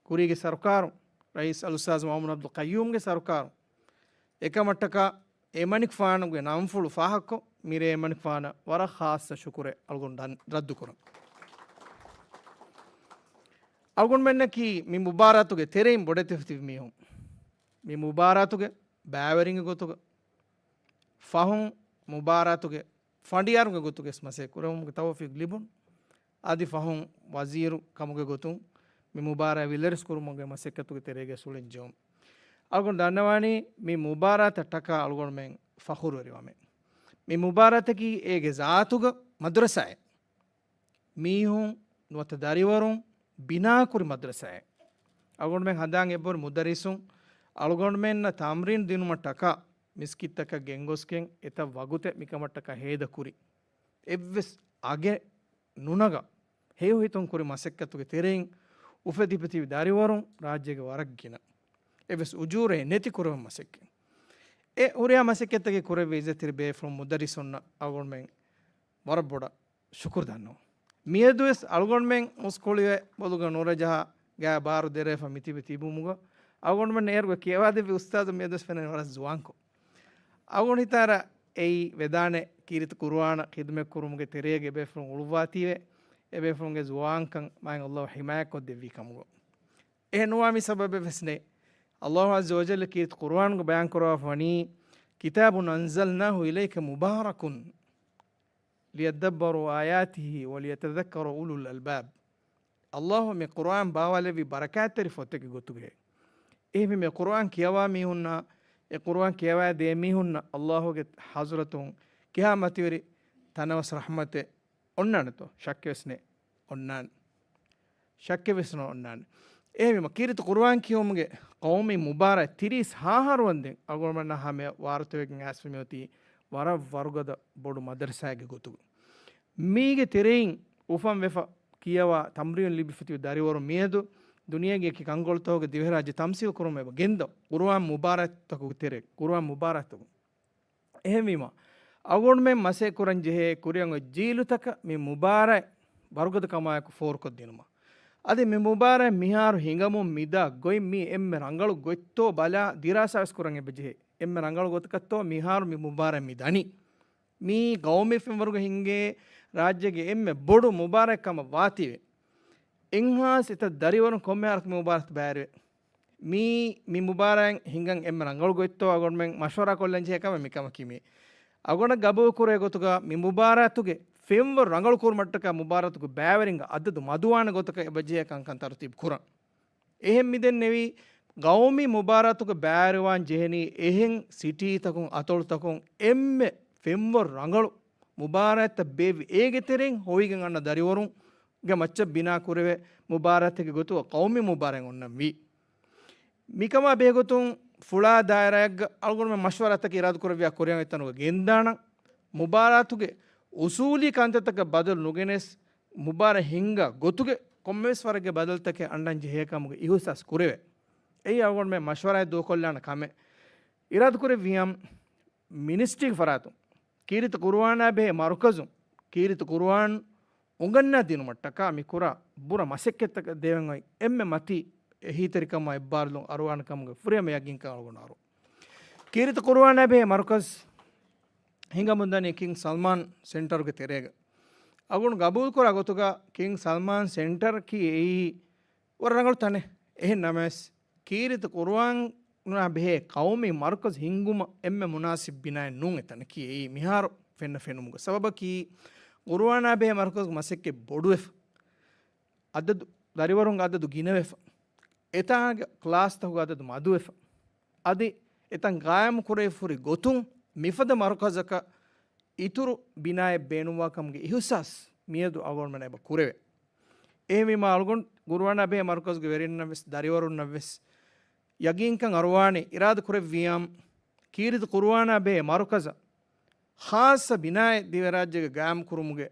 ކުރީގެ ސަރުކާރު، ރައީސް އަލްއުސްތާޛު މައުމޫން ޢަބްދުލް ޤައްޔޫމްގެ ސަރުކާރު، އެކަމަށްޓަކާ އެމަނިކުފާނުގެ ނަންފުޅު ފާހަގަކޮށް، މިރޭ އެމަނިކުފާނަށް ވަރަށް ޚާއްޞަ ޝުކުރެއް އަޅުގަނޑު ރައްދުކުރަން. އަޅުގަނޑުމެންނަކީ މި މުބާރާތުގެ ތެރެއިން ބޮޑެތިފަ ތިބި މީހުން. މި މުބާރާތުގެ ބައިވެރިންގެ ގޮތުގަ ފަހުން މުބާރާތުގެ ފަނޑިޔާރުންގެ ގޮތުގަސް މަސައްކަތް ކުރެވުމުގެ ތައުފީޤު ލިބުން. އަދި ފަހުން ވަޒީރު ކަމުގެ ގޮތުން މި މުބާރާތް ވިލަރިސް ކުރުމުގެ މަސައްކަތުގެ ތެރޭގަ އުޅެން ޖެހުން. އަޅުގަނޑު ދަންނަވާނީ މި މުބާރާތަށް ޓަކާ އަޅުގަނޑުމެން ފަޚުރުވެރިވަމެ. މި މުބާރާތަކީ އޭގެ ޒާތުގަ މަދްރަސާއެއް. މީހުން ނުވަތަ ދަރިވަރުން ބިނާކުރި މަދްރަސާއެއް. އަޅުގަނޑުމެން ހަނދާން އެބަހުރި މުދައްރިސުން އަޅުގަނޑުމެންނަށް ތަމްރީން ދިނުމަށްޓަކާ މިސްކިތްތަކަށް ގެންގޮސްގެން އެތައް ވަގުތެއް މިކަމަށްޓަކާ ހޭދަކުރި. އެއްވެސް އަގެއް ނުނަގާ، ހެޔޮ ހިތުން ކުރި މަސައްކަތުގެ ތެރެއިން އުފެދިފަތިވި ދަރިވަރުން ރާއްޖޭގެ ވަރަށް ގިނަ. އެއްވެސް އުޖޫރައެއް ނެތި ކުރެވުނު މަސައްކަތް. އެ ހުރިހާ މަސައްކަތްތަކެއް ކުރެއްވި އިއްޒަތްތެރި ބޭފުޅުން މުދައްރިސުންނަށް އަޅުގަނޑުމެން ވަރަށް ބޮޑަށް ޝުކުރު ދަންނަވަން. މިއަދުވެސް އަޅުގަނޑުމެން މުސްކުޅިވެ ބޮލުގަ ނުރަޖަހާ ގާ ބާރު ދެރަވެފަ މިތިބި ތިބުމުގަ އަޅުގަނޑުމެން އޭރުގަ ކިޔަވާދެއްވި އުސްތާޛު މިއަދުވެސް ފެންނަނީ ވަރަށް ޒުވާންކޮށް. އަޅުގަނޑު ހިތާރަ އެއީ ވެދާނެ ކީރިތި ޤުރުއާނަށް ޚިދުމަތް ކުރުމުގެ ތެރޭގަ އެބޭފުޅުން އުޅުއްވާތީވެ، އެބޭފުޅުންގެ ޒުވާންކަން މާތް ﷲ ޙިމާޔަތްކޮށްދެއްވީ ކަމުގަ. އެހެން ނުވާ މި ސަބަބެއް ވެސް ނެތް. ﷲ ޢައްޒަ ވަޖައްލަ ކީރިތި ޤުރުއާނުގަ ބަޔާން ކުރައްވާފަ ވަނީ، كتاب أنزلناه إليك مبارك ليدبروا آياته وليتذكر أولو الألباب. ﷲ މި ޤުރުއާން ބާވާލެއްވީ ބަރަކާތްތެރި ފޮތެއްގެ ގޮތުގައި. އެހެންވީމަ މި ޤުރުއާން ކިޔަވާ މީހުންނާ، އެ ޤުރުއާން ކިޔަވާ ދޭ މީހުންނަށް ﷲ ގެ ޙަޟްރަތުން ކިހާ މަތިވެރި ތަނަވަސް ރަޙްމަތެއް އޮންނާނެތޯ؟ ޝައްކެއް ވެސް ނެތް. އޮންނާނެ. ޝައްކެއް ވެސް ނޯ އޮންނާނެ. އެހެންވީމަ ކީރިތި ޤުރުއާން ކިޔުމުގެ ޤައުމީ މުބާރާތް ތިރީސް ހާހަރު ވަންދެން އަޅުގަނޑުމެންނާ ހަމަޔަށް ވާރުތަވެގެން އައިސްފަ މިއޮތީ ވަރަށް ވަރުގަދަ ބޮޑު މަދަރުސާއެއްގެ ގޮތުގަ. މީގެ ތެރެއިން އުފަންވެފަ ކިޔަވާ ތަމްރީނު ލިބިފަތިވި ދަރިވަރު މިއަދު ދުނިޔޭގެ އެކި ކަންކޮޅުތަކުގެ ދިވެހިރާއްޖެ ތަމްސީލް ކުރުމަށް އެބަ ގެންދަ ޤުރުއާން މުބާރާތްތަކުގެ ތެރޭ، ޤުރުއާން މުބާރާތްތަކުން. އެހެންވީމަ، އަޅުގަނޑުމެން މަސައްކަތް ކުރަން ޖެހޭ ކުރިއަށް އޮތް ޖީލުތަކަށް މި މުބާރާތް ވަރުގަދަކަމާއެކު ފޯރުކޮށްދިނުމަށް. އަދި މި މުބާރާތް މިހާރު ހިނގަމުން މިދާ ގޮތް މީ އެންމެ ރަނގަޅު ގޮތްތޯ ބަލާ ދިރާސާވެސް ކުރަން އެބަޖެހޭ. އެންމެ ރަނގަޅު ގޮތަކަށްތޯ މިހާރު މި މުބާރާތް މި ދަނީ. މީ ޤައުމީ ފެންވަރުގަ ހިނގޭ ރާއްޖޭގެ އެންމެ ބޮޑު މުބާރާތް ކަމަށް ވާތީވެ. އެހާސް އެތައް ދަރިވަރުން ކޮންމެ އަހަރަކު މި މުބާރާތް ބައިވެރިވޭ. މީ، މި މުބާރާތް ހިނގަން އެންމެ ރަނގަޅު ގޮތްތޯ އަޅުގަނޑުމެން މަޝްވަރާ ކޮށްލަން ޖެހޭ ކަމެއް މިކަމަކީ މީ. އަޅުގަނޑަށް ގަބޫލު ކުރޭ ގޮތުގަ މި މުބާރާތުގެ ފެންވަރު ރަނގަޅު ކުރުމަށްޓަކާ މުބާރާތުގެ ބައިވެރިންގެ އަދަދު މަދުވާނެ ގޮތަކަށް އެބަޖެހޭ ކަންކަން ތަރުތީބު ކުރަން. އެހެން މިދެންނެވީ، ޤައުމީ މުބާރާތުގެ ބައިވެރިވާން ޖެހެނީ އެހެން ސިޓީތަކުން އަތޮޅުތަކުން އެންމެ ފެންވަރު ރަނގަޅު މުބާރާތްތައް ބޭއްވި އޭގެ ތެރެއިން ހޮވިގެން އަންނަ ދަރިވަރުން ގެ މައްޗަށް ބިނާ ކުރެވޭ މުބާރާތެއްގެ ގޮތުގަ ޤައުމީ މުބާރާތް އޮންނަންވީ. މިކަމާ ބެހޭގޮތުން ފުޅާ ދާއިރާއެއްގަ އަޅުގަނޑުމެން މަޝްވަރާތަކެއް އިރާދަކުރެއްވިޔާ ކުރިއަށް އޮތް ތަނުގަ ގެންދާނަން. މުބާރާތުގެ އުސޫލީ ކަންތައްތަކަށް ބަދަލު ނުގެނެސް، މުބާރާތް ހިންގާ ގޮތުގެ ކޮންމެވެސް ވަރެއްގެ ބަދަލުތަކެއް އަންނަން ޖެހޭ ކަމުގެ އިހުސާސް ކުރެވޭ. އެއީ އަޅުގަނޑުމެން މަޝްވަރާތް ދޫކޮށްލާނެ ކަމެއް. އިރާދަކުރެއްވިޔަމް މިނިސްޓްރީގެ ފަރާތުން ކީރިތި ޤުރުއާނާ ބެހޭ މަރުކަޒުން ކީރިތި ޤުރުއާން އުނގަންނާ ދިނުމަށްޓަކާ މި ކުރާ ބުރަ މަސައްކަތްތަކަށް ދެވެން އޮތް އެންމެ މަތީ އެހީތެރިކަމާ އެއްބާރުލުން އަރުވާނެ ކަމުގެ ފުރިހަމަ ޔަގީންކަން އަޅުގަނޑު އަރުވަން. ކީރިތި ޤުރުއާނާ ބެހޭ މަރުކަޒް ހިނގަމުންދަނީ ކިންގް ސަލްމާން ސެންޓަރުގެ ތެރޭގަ. އަޅުގަނޑު ގަބޫލުކުރާ ގޮތުގަ ކިންގް ސަލްމާން ސެންޓަރަކީ އެއީ ވަރަށް ރަނގަޅު ތަނެއް. އެހެން ނަމަވެސް، ކީރިތި ޤުރުއާނާ ބެހޭ ޤައުމީ މަރުކަޒު ހިންގުމަށް އެންމެ މުނާސިބު ބިނާއެއް ނޫން އެތަނަކީ އެއީ މިހާރު ފެންނަ ފެނުމުގެ ސަބަބަކީ، ޤުރުއާނާ ބެހޭ މަރުކަޒުގެ މަސައްކަތް ބޮޑުވެފަ. އަދަދު، ދަރިވަރުންގެ އަދަދު ގިނަވެފަ. އެތާގެ ކްލާސްތަކުގެ އަދަދު މަދުވެފަ. އަދި އެތަން ގާއިމު ކުރެވިފަ ހުރި ގޮތުން މިފަދަ މަރުކަޒަކަށް އިތުރު ބިނާއެއް ބޭނުންވާ ކަމުގެ އިހުސާސް މިއަދު އަޅުގަނޑުމެންނަށް އެބަ ކުރެވޭ. އެހެންވީމާ އަޅުގަނޑު ޤުރުއާނާ ބެހޭ މަރުކަޒުގެ ވެރިންނަށް ވެސް ދަރިވަރުންނަށް ވެސް ޔަގީންކަން އަރުވާނެ، އިރާދަ ކުރެއްވިޔަމް ކީރިތި ޤުރުއާނާ ބެހޭ މަރުކަޒަށް ޚާއްޞަ ބިނާއެއް ދިވެހިރާއްޖޭގަ ގާއިމް ކުރުމުގެ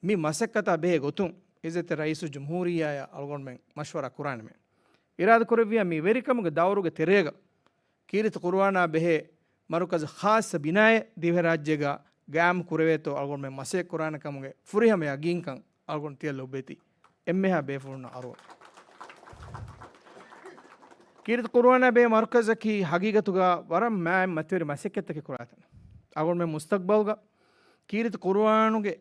މި މަސައްކަތާ ބެހޭ ގޮތުން އިއްޒަތްތެރި ރައީސުލްޖުމްހޫރިއްޔާއާ އަޅުގަނޑުމެން މަޝްވަރާ ކުރާނަމޭ. އިރާދަ ކުރެއްވިޔާ މި ވެރިކަމުގެ ދައުރުގެ ތެރޭގަ ކީރިތި ޤުރުއާނާ ބެހޭ މަރުކަޒަށް ޚާއްޞަ ބިނާއެއް ދިވެހިރާއްޖޭގަ ގާއިމް ކުރެވޭތޯ އަޅުގަނޑުމެން މަސައްކަތް ކުރާނެ ކަމުގެ ފުރިހަމަ ޔަގީންކަން އަޅުގަނޑު ތިޔަ ލޮބުވެތި އެންމެހާ ބޭފުޅުންނަށް އަރުވަން. ކީރިތި ޤުރުއާނާ ބެހޭ މަރުކަޒަކީ ހަގީގަތުގަ ވަރަށް މާތް މަތިވެރި މަސައްކަތްތަކެއް ކުރާތަން. އަޅުގަނޑުމެން މުސްތަޤްބަލްގަ ކީރިތި ޤުރުއާނުގެ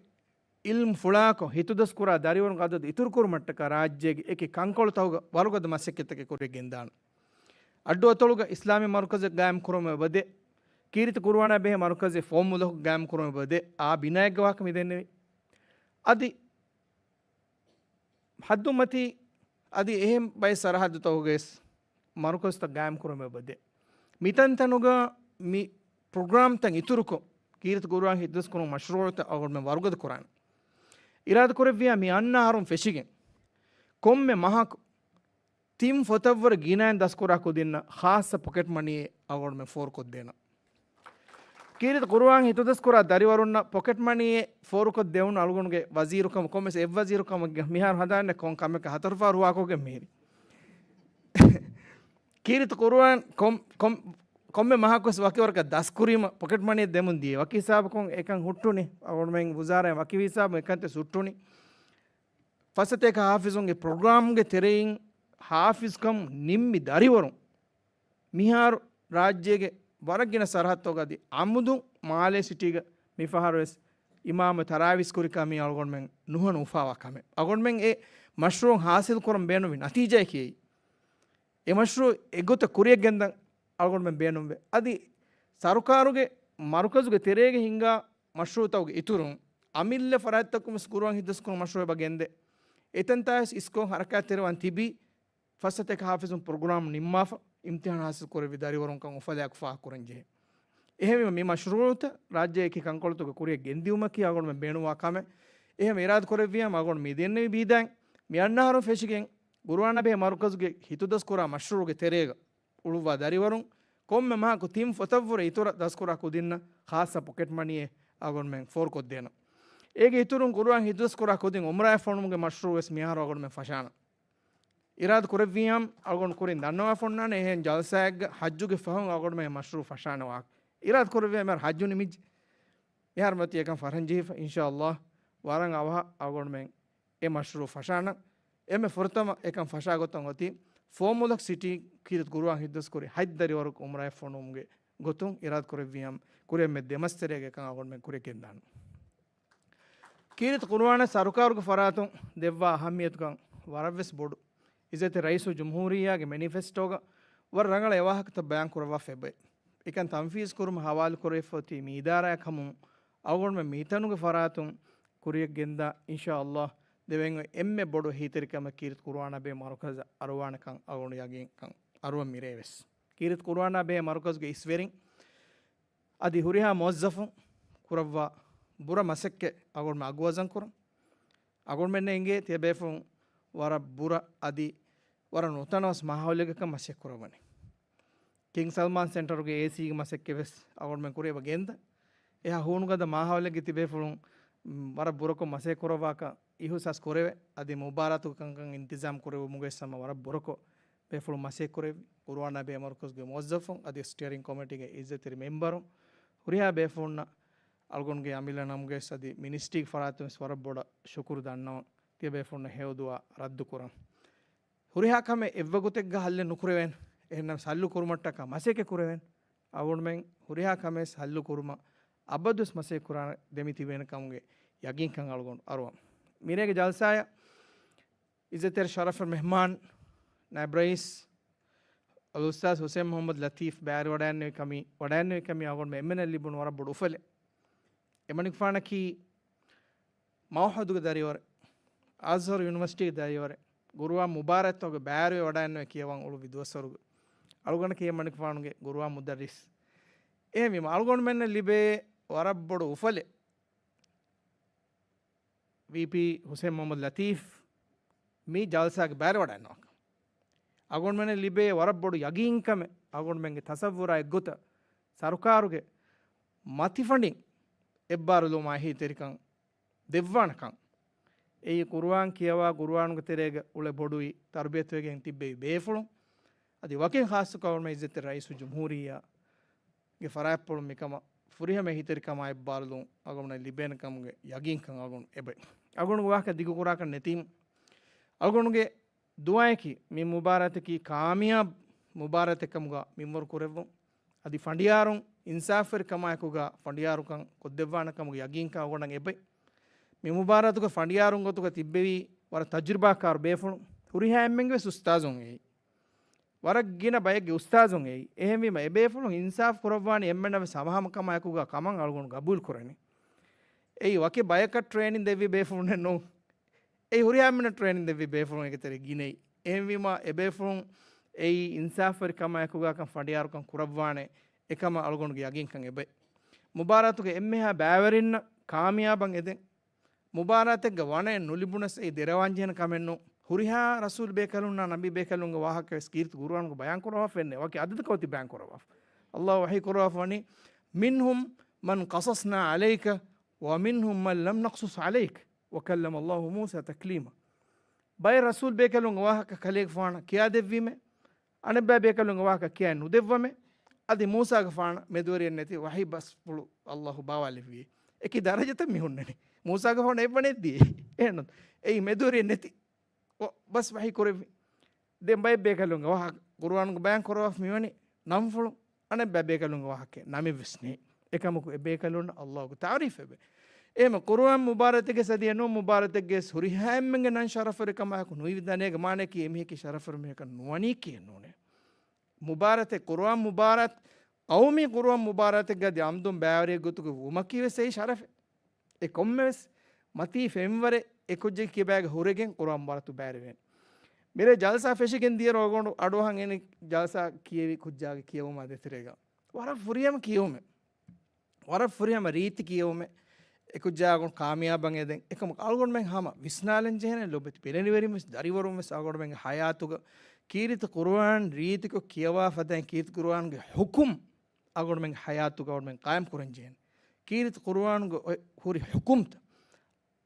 އިލްމު ފުޅާކޮށް ހިތުދަސްކުރާ ދަރިވަރުންގެ އަދަދު އިތުރުކުރުމަށްޓަކާ ރާއްޖޭގެ އެކި ކަންކޮޅުތަކުގަ ވަރުގަދަ މަސައްކަތްތަކެއް ކުރިއަށް ގެންދާނެ. އައްޑުއަތޮޅުގަ އިސްލާމީ މަރުކަޒެއް ގާއިމް ކުރުމަށް އެބަދޭ. ކީރިތި ޤުރުއާނާ ބެހޭ މަރުކަޒެއް ފޯމުލަކު ގާއިމް ކުރުމަށް އެބަދޭ. އާ ބިނާއެއްގެ ވާހަކަ މި ދެންނެވީ. އަދި ހައްދުމަތީ އަދި އެހެން ބައެއް ސަރަހައްދުތަކުގައި ވެސް މަރުކަޒުތައް ގާއިމް ކުރުމަށް އެބަދޭ. މިތަންތަނުގަ މި ޕްރޮގްރާމްތައް އިތުރުކޮށް، ކީރިތި ޤުރުއާން ހިތުދަސްކުރުމުގެ މަޝްރޫޢުތައް އަޅުގަނޑުމެން ވަރުގަދަ ކުރާނެ. އިރާދަ ކުރެއްވިޔާ މި އަންނަ އަހަރުން ފެށިގެން ކޮންމެ މަހަކު ތިން ފޮތަށްވުރެ ގިނައިން ދަސްކުރާ ކުދިންނަށް ޚާއްޞަ ޕޮކެޓް މަނީއެއް އަޅުގަނޑުމެން ފޯރުކޮށްދޭނަން. ކީރިތި ޤުރުއާން ހިތުދަސްކުރާ ދަރިވަރުންނަށް ޕޮކެޓް މަނީއެއް ފޯރުކޮށްދެވުން އަޅުގަނޑުގެ ވަޒީރުކަމު، ކޮންމެސް އެއްވަޒީރުކަމެއްގެ މިހާރު ހަދާނެ ކޮން ކަމެއް ހަތަރު ފަހަރު ވާކޮގެ މީރި. ކީރިތި ޤުރުއާން ކޮން-، ކޮން-، ކޮންމެ މަހަކުވެސް ވަކިވަރަކަށް ދަސްކުރީމަ ޕޮކެޓް މަނީ ދެމުން ދިޔަ. ވަކި ހިސާބަކުން އެކަން ހުއްޓުނީ. އަޅުގަނޑުމެން ވުޒާރާއިން ވަކި ހިސާބު އެކަންތައް ހުއްޓުނީ. ފަސްސަތޭކަ ހާފިޒުންގެ ޕްރޮގްރާމްގެ ތެރެއިން ހާފިޒްކަން ނިންމި ދަރިވަރުން މިހާރު ރާއްޖޭގެ ވަރަށް ގިނަ ސަރަހައްދުތަކުގަ އަދި އަމުދު މާލޭ ސިޓީގަ މިފަހަރުވެސް އިމާމު ތަރާވީސް ކުރިކަމީ އަޅުގަނޑުމެން ނުހަނު އުފާވާ ކަމެއް. އަޅުގަނޑުމެން އެ މަޝްރޫޢު ހާސިލް ކުރަން ބޭނުންވި ނަތީޖާއަކީ އެއީ. އެ މަޝްރޫޢު އެގޮތަށް ކުރިއަށް ގެންދަން އަޅުގަނޑުމެން ބޭނުންވޭ. އަދި ސަރުކާރުގެ މަރުކަޒުގެ ތެރޭގަ ހިންގާ މަޝްރޫޢުތަކުގެ އިތުރުން އަމިއްލަ ފަރާތްތަކުން ވެސް ޤުރުއާން ހިތުދަސްކުރުމުގެ މަޝްރޫޢެއް އެބަ ގެންދޭ. އެތަންތާވެސް އިސްކޮޅު ހަރަކާތްތެރިވާން ތިބީ، ފަސްސަތޭކަ ހާފިޒުން ޕްރޮގްރާމް ނިންމާފަ، އިމްތިހާން ހާސިލް ކުރެއްވި ދަރިވަރުންކަން އުފަލާއެކު ފާހަގަކުރަން ޖެހޭ. އެހެންވީމަ، މި މަޝްރޫޢުތައް ރާއްޖޭގެ އެކި ކަންކޮޅުތަކުގެ ކުރިއަށް ގެންދިއުމަކީ އަޅުގަނޑުމެން ބޭނުންވާ ކަމެއް. އެހެން އިރާދަ ކުރެއްވިޔާމަ، އަޅުގަނޑު މި ދެންނެވި ބީދާއިން މި އަންނަ އަހަރުން ފެށިގެން، ޤުރުއާނާ ބެހޭ މަރުކަޒުގެ ހިތުދަސްކުރާ މަޝްރޫޢުގެ ތެރޭގަ އުޅުއްވާ ދަރިވަރުން ކޮންމެ މަހަކު ތިން ފޮތަށްވުރެ އިތުރަށް ދަސްކުރާ ކުދިންނަށް ޚާއްޞަ ޕޮކެޓް މަނީއެއް އަޅުގަނޑުމެން ފޯރުކޮށްދޭނަން. އޭގެ އިތުރުން ޤުރުއާން ހިތުދަސްކުރާ ކުދިން އުމްރާއަށް ފޮނުމުގެ މަޝްރޫޢު ވެސް މިހާރު އަޅުގަނޑުމެން ފަށާނަން. އިރާދަ ކުރެއްވިޔާމަ، އަޅުގަނޑު ކުރިން ދަންނަވާފަ އޮންނާނެ، އެހެން ޖަލްސާއެއްގަ ޙައްޖުގެ ފަހުން އަޅުގަނޑުމެން މަޝްރޫޢު ފަށާނެ ވާހަކަ. އިރާދަ ކުރެއްވިޔާ މިހާރު ޙައްޖު ނިމިއްޖެ. މިހާރު މަތީ އެކަން ފަށަން ޖެހިފަ، އިންޝާﷲ ވަރަށް އަވަހަށް އަޅުގަނޑުމެން އެ މަޝްރޫޢު ފަށާނަން. އެންމެ ފުރަތަމަ އެކަން ފަށާ ގޮތަށް އޮތީ ފޯމުލަކް ސިޓީ ކީރިތި ޤުރުއާން ހިތުދަސްކުރި ޙައްޖު ދަރިވަރަކު އުމްރާއަށް ފޮނުވުމުގެ ގޮތުން އިރާދަ ކުރެއްވިޔާމަ، ކުރިއަށް މެ ދެމަސްތެރޭގަ އެކަން އަޅުގަނޑުމެން ކުރިއަށް ގެންދާނަން. ކީރިތި ޤުރުއާނަށް ސަރުކާރުގެ ފަރާތުން ދެއްވާ އަހައްމިޔަތުކަން ވަރަށްވެސް ބޮޑު. އިއްޒަތްތެރި ރައީސުލްޖުމްހޫރިއްޔާގެ މެނިފެސްޓޯގަ ވަރަށް ރަނގަޅަށް އެ ވާހަކަތައް ބަޔާން ކުރައްވާފަ އެބައޮތް. އެކަން ތަންފީޒު ކުރުމަށް ހަވާލު ކުރެވިފަ އޮތީ މި އިދާރާއާ ކަމުން އަޅުގަނޑުމެން މިތަނުގެ ފަރާތުން ކުރިއަށް ގެންދާ، އިންޝާﷲ ދެވެން އޮތް އެންމެ ބޮޑު އެހީތެރިކަމެއް ކީރިތި ޤުރުއާނާ ބެހޭ މަރުކަޒަށް އަރުވާނެކަން އަޅުގަނޑު ޔަގީންކަން އަރުވަން މިރޭ ވެސް. ކީރިތި ޤުރުއާނާ ބެހޭ މަރުކަޒުގެ އިސްވެރިން އަދި ހުރިހާ މުވައްޒަފުން ކުރައްވާ ބުރަ މަސައްކަތް އަޅުގަނޑުމެން އަގުވަޒަން ކުރަން. އަޅުގަނޑުމެންނަށް އެނގޭ ތިޔަބޭފުޅުން ވަރަށް ބުރަ އަދި ވަރަށް ނުތަނަވަސް މާހައުލެއްގަކަށް މަސައްކަތް ކުރައްވަނީ. ކިންގް ސަލްމާން ސެންޓަރުގެ އޭސީގެ މަސައްކަތް ވެސް އަޅުގަނޑުމެން ކުރި އެބަ ގެންދަން. އެހާ ހޫނުގަދަ މާހައުލެއްގެ ތިބޭފުޅުން، މް، ވަރަށް ބުރަކޮށް މަސައްކަތް ކުރައްވާކަށް އިހުސާސް ކުރެވޭ. އަދި މުބާރާތުގެ ކަންކަން އިންތިޒާމް ކުރެވުމުގެ ސަމަ ވަރަށް ބުރަކޮށް ބޭފުޅުން މަސައްކަތް ކުރެއްވި. ޤުރުއާނާ ބެހޭ މަރުކަޒުގެ މުވައްޒަފުން އަދި ސްޓިއަރިން ކޮމިޓީގެ އިއްޒަތްތެރި މެމްބަރުން ހުރިހާ ބޭފުޅުންނަށް އަޅުގަނޑުގެ އަމިއްލަ ނަމުގައި އަދި މިނިސްޓްރީގެ ފަރާތުން ވެސް ވަރަށް ބޮޑަށް ޝުކުރު ދަންނަވަން. ތިޔަބޭފުޅުންނަށް ހެޔޮ ދުޢާ ރައްދު ކުރަން. ހުރިހާ ކަމެއް އެއްވަގުތެއްގަ ހައްލެއް ނުކުރެވޭނެ. އެހެންނަމަވެސް ހައްލު ކުރުމަށްޓަކާ މަސައްކަތް ކުރެވޭނެ. އަޅުގަނޑުމެން ހުރިހާ ކަމެއް ހައްލު ކުރުމަށް އަބަދުވެސް މަސައްކަތް ކުރާ ދެމި ތިބޭނެ ކަމުގެ ޔަގީންކަން އަޅުގަނޑު އަރުވަން. މިރޭގެ ޖަލްސާއަށް އިއްޒަތްތެރި ޝަރަފު މެހްމާން ނައިބް ރައީސް އަލްއުސްތާޛް ހުސެން މުޙައްމަދު ލަތީފް ބައިވެރިވަޑައިގެންނެވި ކަމީ، ވަޑައިގެންނެވި ކަމީ އަޅުގަނޑުމެން އެންމެންނަށް ލިބުނު ވަރަށް ބޮޑު އުފަލެއް. އެމަނިކުފާނަކީ މައުހަދުގެ ދަރިވަރެއް، އަޒްހަރު ޔުނިވަރސިޓީގެ ދަރިވަރެއް، ޤުރުއާން މުބާރާތްތަކުގެ ބައިވެރިވެ ވަޑައިގެންނެވި ކިޔަވަން އުޅުއްވި ދުވަސްވަރުގެ އަޅުގަނޑަކީ އެމަނިކުފާނުގެ ޤުރުއާން މުދައްރިސް. އެހެންވީމަ އަޅުގަނޑުމެންނަށް ލިބޭ ވަރަށް ބޮޑު އުފަލެއް. ވީޕީ ހުސެން މުޙައްމަދު ލަތީފް މި ޖަލްސާގެ ބައިވެރިވަޑައިގަންނަވާކަން އަޅުގަނޑުމެންނަށް ލިބޭ ވަރަށް ބޮޑު ޔަގީންކަމެއް. އަޅުގަނޑުމެންގެ ތަސައްވުރާ އެއްގޮތަށް ސަރުކާރުގެ މަތިފަނޑިން އެއްބާރުލުމާ އެހީތެރިކަން ދެއްވާނެކަން. އެއީ ޤުރުއާން ކިޔަވާ، ޤުރުއާނުގެ ތެރޭގަ އުޅެ ބޮޑުވި ތަރުބިޔަތުވެގެން ތިއްބެވި ބޭފުޅުން، އަދި ވަކިން ޚާއްޞަކޮށް އިއްޒަތްތެރި ރައީސުލްޖުމްހޫރިއްޔާ ގެ ފަރާތްޕުޅުން މިކަމަށް ފުރިހަމަ އެހީތެރިކަމާ އެއްބާރުލުން އަޅުގަނޑުމެންނަށް ލިބޭނެ ކަމުގެ ޔަގީންކަން އަޅުގަނޑު އެބައި. އަޅުގަނޑުގެ ވާހަކަ ދިގުކުރާކަށް ނެތީމަ، އަޅުގަނޑުގެ ދުޢާއަކީ މި މުބާރާތަކީ ކާމިޔާބު މުބާރާތެއް ކަމުގަ މިންވަރު ކުރެއްވުން. އަދި ފަނޑިޔާރުން އިންސާފުވެރިކަމާއެކުގަ ފަނޑިޔާރުކަން ކޮށްދެއްވާނެ ކަމުގެ ޔަގީންކަން އަޅުގަނޑަށް އެބައި. މި މުބާރާތުގަ ފަނޑިޔާރުން ގޮތުގަ ތިއްބެވި ވަރަށް ތަޖުރިބާކާރު ބޭފުޅުން، ހުރިހާ އެންމެންގެ ވެސް އުސްތާޒުން އެއީ. ވަރަށް ގިނަ ބައެއްގެ އުސްތާޒުން އެއީ. އެހެންވީމަ، އެބޭފުޅުން އިންސާފު ކުރައްވާނީ އެންމެންނަށް ވެސް ހަމަހަމަކަމާއެކުގަ ކަމަށް އަޅުގަނޑު ގަބޫލު ކުރަނީ. އެއީ ވަކި ބަޔަކަށް ޓްރޭނިން ދެއްވި ބޭފުޅުންނެއް ނޫން. އެއީ ހުރިހާ އެންމެންނަށް ޓްރޭނިން ދެއްވި ބޭފުޅުން އޭގެ ތެރޭ ގިނައީ. އެހެންވީމަ، އެބޭފުޅުން އެއީ އިންސާފުވެރިކަމާއެކުގަ ކަން ފަނޑިޔާރުކަން ކުރައްވާނެ އެކަމަށް އަޅުގަނޑުގެ ޔަގީންކަން އެބައި. މުބާރާތުގެ އެންމެހާ ބައިވެރިންނަށް ކާމިޔާބަށް އެދެން. މުބާރާތެއްގަ ވަނައެއް ނުލިބުނަސް އެއީ ދެރަވާންޖެހޭނެ ކަމެއް ނޫން. ހުރިހާ ރަސޫލް ބޭކަލުންނާ ނަބީ ބޭކަލުންގެ ވާހަކަވެސް ކީރިތި ޤުރުއާންގަ ބަޔާން ކުރައްވާފަ އެއްނެ. ވަކި އަދަދަކަށް އޮތީ ބަޔާން ކުރައްވާފަ. ﷲ ވަޙީ ކުރައްވާފަ ވަނީ، "منهم من قصصنا عليك ومنهم من لم نقصص عليك وكلم الله موسى تكليما." ބައެއް ރަސޫލް ބޭކަލުންގެ ވާހަކަ ކަލޭގެފާނަށް ކިޔާދެއްވީމޭ. އަނެއްބައި ބޭކަލުންގެ ވާހަކަ ކިޔާ ނުދެއްވަމޭ. އަދި މޫސާގެފާނަށް މެދުވެރިއެއް ނެތި ވަޙީ ބަސްފުޅު ﷲ ބާވާލެއްވިއޭ. އެކި ދަރަޖަތައް މި ހުންނަނީ. މޫސާގެފާނަށް އެއްވަނަ އެއްދިޔައީ. އެހެންނު. އެއީ މެދުވެރިއެއް ނެތި. އޮ، ބަސް ވަޙީ ކުރެއްވި. ދެން ބައެއް ބޭކަލުންގެ ވާހަކަ ޤުރުއާންގަ ބަޔާން ކުރައްވާފަ މިވަނީ ނަންފުޅު. އަނެއްބައި ބޭކަލުންގެ ވާހަކަ ނަމެއްވެސް ނެތް. އެކަމަކު އެ ބޭކަލުންނަށް ﷲގެ ތަޢުރީފް އެބަ. އެހެން ޤުރުއާން މުބާރާތެއްގެ ސަދިޔަ ނޫން މުބާރާތެއްގެ ހުރިހާ އެންމެންގެ ނަން ޝަރަފުވެރިކަމާއެކު ނުއިވިދާނޭގެ މާނައަކީ އެމީހަކީ ޝަރަފުވެރި މީހަކަށް ނުވަނީކީއެއް ނޫނޭ. މުބާރާތެއް، ޤުރުއާން މުބާރާތް، ޤައުމީ ޤުރުއާން މުބާރާތެއްގަ އަދި އަމްދުން ބައިވެރިއެއް ގޮތުގަ ވުމަކީވެސް އެއީ ޝަރަފެއް. އެ ކޮންމެވެސް މަތީ ފެންވަރެއް އެކުއްޖެއް ކިބާގަ ހުރެގެން ޤުރުއާން މުބާރާތު ބައިވެރިވޭނެ. މިރޭ ޖަލްސާ ފެށިގެން ދިޔަ ރޯގޮނޑު އަޑުއަހަން އެނި ޖަލްސާ ކިޔެވި ކުއްޖާގެ ކިޔެވުމާ ދޭތެރޭގަ. ވަރަށް ފުރިހަމަ ކިޔެވުމެއް. ވަރަށް ފުރިހަމަ ރީތި ކިޔެވުމެއް. އެކުއްޖާގުން ކާމިޔާބަށް އެދެން. އެކަމަކު އަޅުގަނޑުމެން ހަމަ ވިސްނާލަން ޖެހޭނެ ލޮބެތި ބެލެނިވެރިން ވެސް ދަރިވަރުން ވެސް އަޅުގަނޑުމެންގެ ހަޔާތުގަ ކީރިތި ޤުރުއާން ރީތިކޮށް ކިޔަވާ ފަދައިން ކީރިތި ޤުރުއާންގެ ޙުކުމް އަޅުގަނޑުމެންގެ ހަޔާތުގަ އަޅުގަނޑުމެން ޤާއިމް ކުރަން ޖެހޭނެ. ކީރިތި ޤުރުއާންގެ އޮތް ހުރި ޙުކުމްތައް